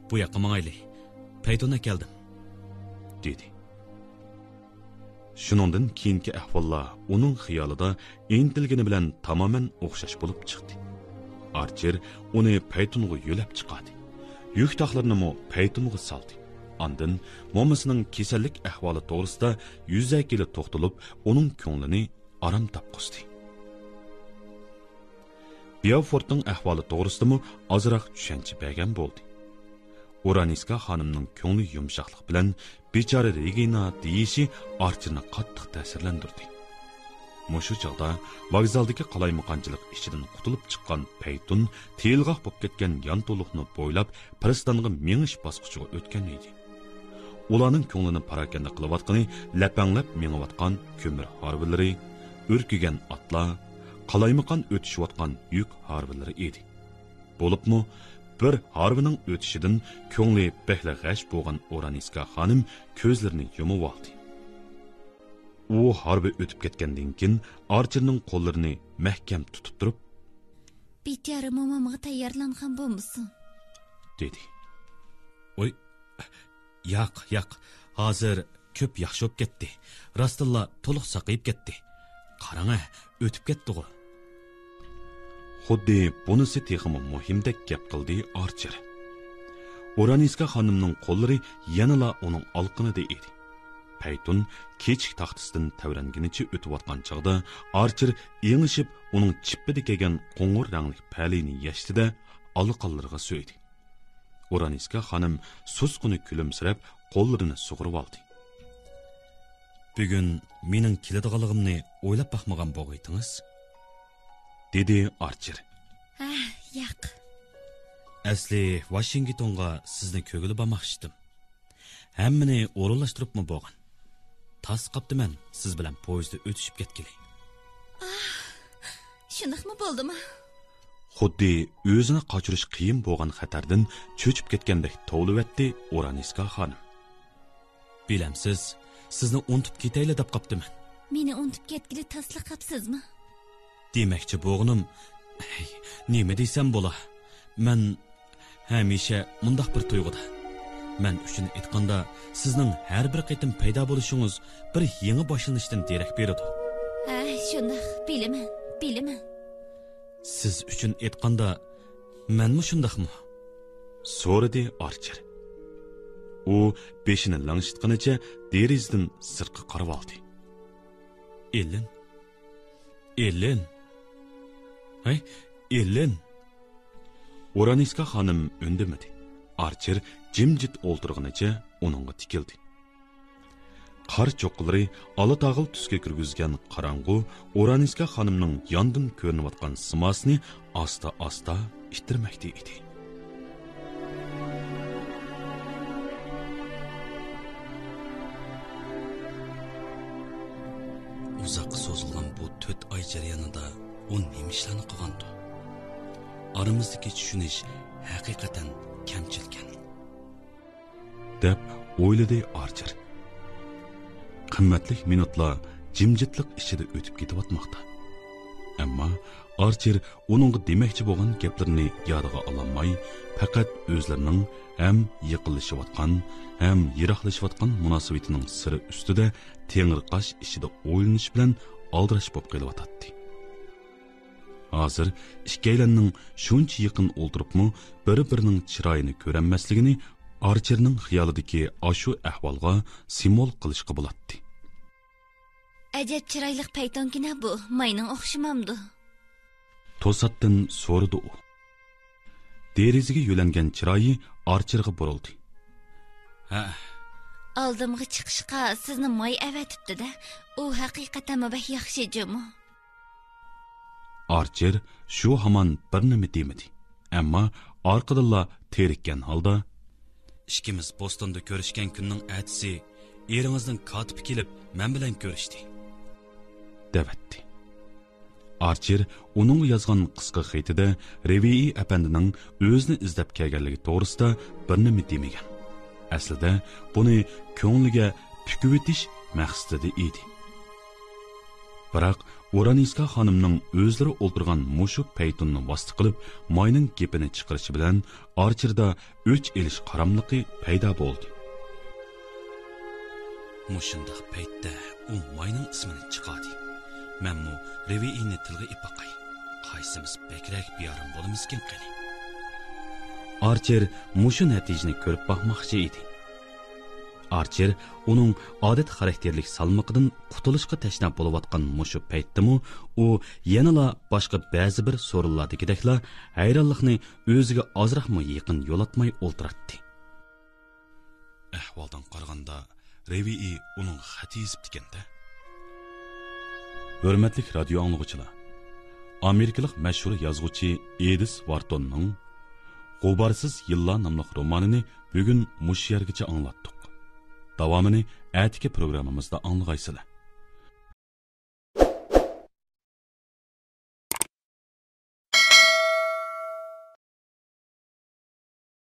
«بۇ ياققا ماڭايلى، پەيتۇن ئەكەلدىم» دېدى. شۇنىڭدىن كېيىنكى ئەھۋاللار ئۇنىڭ خىيالىدا ئېنتىلگىنى بىلەن تامامەن ئوخشاش بولۇپ چىقتى. ئارچېر ئۇنى پەيتۇنغا يۆلەپ چىقاردى. يۈك تاقلىرىنىمۇ پەيتۇنغا سالدى. ئاندىن مومىسىنىڭ كېسەللىك ئەھۋالى توغرىسىدا يۈزەكىلا توختىلىپ، ئۇنىڭ كۆڭلىنى ئارام تاپقۇزدى. بياۋفورتنىڭ ئەھۋالى توغرىسىدىمۇ ئازراق چۈشەنچە بەرگەن بولدى. ئورانىسكا خانىمنىڭ كۆڭلى يۇمشاقلىق بىلەن «بىچارە رېگىنا» دېيىشى ئارچېرنى قاتتىق تەسىرلەندۈردى. مۇشۇ چاغدا ۋوگزالدىكى قالايمىقانچىلىق ئىچىدىن قۇتۇلۇپ چىققان پەيتۇن تېيىلغاق بولۇپ كەتكەن يانتۇلۇقنى بويلاپ پىرىستانغا مېڭىش باسقۇچىغا ئۆتكەن ئىدى. ئۇلارنىڭ كۆڭلىنى پاراكەندە قىلىۋاتقىنى لەپەڭلەپ مېڭىۋاتقان كۆمۈر ھارۋىلىرى، ئۈركۈگەن ئاتلار، قالايمىقان ئۆتۈشۈۋاتقان يۈك ھارۋىلىرى ئىدى. بولۇپمۇ بىر ھارۋىنىڭ ئۆتۈشىدىن كۆڭلى بەكلا غەش بولغان ئورانىسكا خانىم كۆزلىرىنى يۇمۇۋالدى. ئۇ ھارۋا ئۆتۈپ كەتكەندىن كېيىن ئارچېرنىڭ قوللىرىنى مەھكەم تۇتۇپ تۇرۇپ، «بىچارە مومامغا تەييارلانغان بولمىسۇن؟» دېدى. «ئوي، ياق، ياق، ھازىر كۆپ ياخشى بولۇپ كەتتى. راستتىنلا تولۇق ساقىيىپ كەتتى. قاراڭە، ئۆتۈپ كەتتىغۇ.» خۇددى بۇنىسى تېخىمۇ مۇھىمدەك گەپ قىلدى ئارچېر. ئورانىسكا خانىمنىڭ قوللىرى يەنىلا ئۇنىڭ ئالىقىنىدا ئىدى. پەيتۇن كېچىك تاختىسىدىن تەۋرەنگىنىچە ئۆتۈۋاتقان چاغدا ئارچېر ئېڭىشىپ، ئۇنىڭ چىپپىدە كىيگەن قوڭۇر رەڭلىك پەلىنى يەشتى-دە، ئالىقانلىرىغا سۆيدى. ئورانىسكا خانىم سۇسقىنا كۈلۈمسىرەپ، قوللىرىنى سۇغۇرۇۋالدى. «بۈگۈن مېنىڭ كېلىدىغانلىقىمنى ئويلاپ باقمىغان بولغىيتىڭىز؟» دېدى ئارچېر. «ھە، ياق.» «ئەسلى ۋاشىنگتونغا سىزنى كۆرگىلى بارماقچىدىم. ھەممىنى ئورۇنلاشتۇرۇپمۇ بولغان. تاس قاپتىمەن سىز بىلەن پويىزدا ئۆتۈشۈپ كەتكىلى.» «ئاھ، شۇنداقمۇ بولدىما؟» خۇددى ئۆزىنى قاچۇرۇش قىيىن بولغان خەتەردىن چۆچۈپ كەتكەندەك توۋلىۋەتتى ئورانىسكا خانىم. «بىلەمسىز، سىزنى ئۇنتۇپ كېتەيلا دەپ قاپتىمەن.» «مېنى ئۇنتۇپ كەتكىلى تاسلا قاپسىزمۇ؟» دېمەكچى بولغىنىم، ھەي، نېمە دېسەم بولا؟ مەن ھەمىشە مۇنداق بىر تۇيغۇدا. مەن ئۈچۈن ئېيتقاندا، سىزنىڭ ھەر بىر قېتىم پەيدا بولۇشىڭىز بىر يېڭى باشلىنىشتىن دېرەك بېرىدۇ. ھە، شۇنداق، بىلىمەن، بىلىمەن. سىز ئۈچۈن ئېيتقاندا، مەنمۇ شۇنداقمۇ؟ سورىدى ئارچېر. ئۇ بېشىنى لىڭشىتقىنىچە دېرىزىدىن سىرتقا قارىۋالدى. ئېللېن؟ ئېللېن؟ ھەي، ئېللېن! ئورانىسكا خانىم ئۈندىمىدى. ئارچېر جىمجىت ئولتۇرغىنىچە ئۇنىڭغا تىكىلدى. قار چوققىلىرى ئالا تاغىل تۈسكە كىرگۈزگەن قاراڭغۇ ئورانىسكا خانىمنىڭ ياندىن كۆرۈنۈۋاتقان سىماسىنى ئاستا-ئاستا ئىتتىرمەكتە ئىدى. ئۇزاققا سوزۇلغان بۇ تۆت ئاي جەريانىدا ئۇ نېمە ئىشلارنى قىلغاندۇ؟ ئارىمىزدىكى چۈشىنىش ھەقىقەتەن كەمچىلكەن. دەپ ئويلىدى ئارچېر. قىممەتلىك مىنۇتلار جىمجىتلىق ئىچىدە ئۆتۈپ كېتىۋاتماقتا. ئەمما ئارچېر ئۇنىڭغا دېمەكچى بولغان گەپلىرىنى يادىغا ئالالماي، پەقەت ئۆزلىرىنىڭ ھەم يېقىنلىشىۋاتقان، ھەم يىراقلىشىۋاتقان مۇناسىۋىتىنىڭ سىرى ئۈستىدە تېڭىرقاش ئىچىدە ئويلىنىش بىلەن ئالدىراش بولۇپ قېلىۋاتاتتى. ھازىر ئىككىيلەننىڭ شۇنچە يېقىن ئولتۇرۇپمۇ بىر-بىرىنىڭ چىرايىنى كۆرەلمەسلىكىنى ئارچېرنىڭ خىيالىدىكى ئاشۇ ئەھۋالغا سىمۋول قىلىشقا بولاتتى. ئەجەب چىرايلىق پەيتۇنكىنە بۇ، ماينىڭ ئوخشىمامدۇ؟ توساتتىن سورىدى ئۇ. دېرىزىگە يۆلەنگەن چىرايى ئارچېرغا بۇرۇلدى. ھە. ئالدىمغا چىقىشقا سىزنى ماي ئەۋەتىپتۇ-دە. ئۇ ھەقىقەتەنمۇ بەك ياخشى جۇمۇ. ئارچېر شۇ ھامان بىر نېمە دېمىدى. ئەمما ئارقىدىنلا تېرىككەن ھالدا، ئىككىمىز بوستوندا كۆرۈشكەن كۈننىڭ ئەتىسى ئېرىڭىزنىڭ كاتىپى كېلىپ، مەن بىلەن كۆرۈشتى. دەۋەتتى. ئارچېر ئۇنىڭغا يازغان قىسقا خېتىدە رېۋېي ئەپەندىنىڭ ئۆزىنى ئىزدەپ كەلگەنلىكى توغرىسىدا بىر نېمە دېمىگەن. ئەسلىدە بۇنى كۆڭلىگە پۈكۈۋېتىش مەقسىتىدە ئىدى. بىراق ئورانىسكا خانىمنىڭ ئۆزلىرى ئولتۇرغان مۇشۇ پەيتۇننى ۋاسىتە قىلىپ ماينىڭ گېپىنى چىقىرىشى بىلەن ئارچېردا ئۆچ ئېلىش قاراملىقى پەيدا بولدى. مۇشۇنداق پەيتتە ئۇ ماينىڭ ئىسمىنى چىقاردى. مەنمۇ رېۋېينى تىلغا ئېلىپ باقاي. قايسىمىز بەكرەك بىئارام بولىمىزكىن قېنى؟ ئارچېر مۇشۇ نەتىجىنى كۆرۈپ باقماقچى ئىدى. ئارچېر ئۇنىڭ ئادەت خاراكتېرلىك سالمىقىدىن قۇتۇلۇشقا تەشنا بولۇۋاتقان مۇشۇ پەيتتىمۇ ئۇ يەنىلا باشقا بەزى بىر سورۇنلاردىكىدەكلا ھەيرانلىقنى ئۆزىگە ئازراقمۇ يېقىن يولاتماي ئولتۇراتتى. ئەھۋالدىن قارىغاندا، رېۋېي ئۇنىڭغا خەت يېزىپتىكەن-دە. ھۆرمەتلىك رادىيو ئاڭلىغۇچىلار، ئامېرىكىلىق مەشھۇر يازغۇچى ئېدىس ۋارتوننىڭ غۇبارسىز يىللار ناملىق رومانىنى بۈگۈن مۇشۇ يەرگىچە ئاڭلاتتۇق. داۋامىنى ئەتىكى پروگراممىمىزدا ئاڭلىغايسىلەر.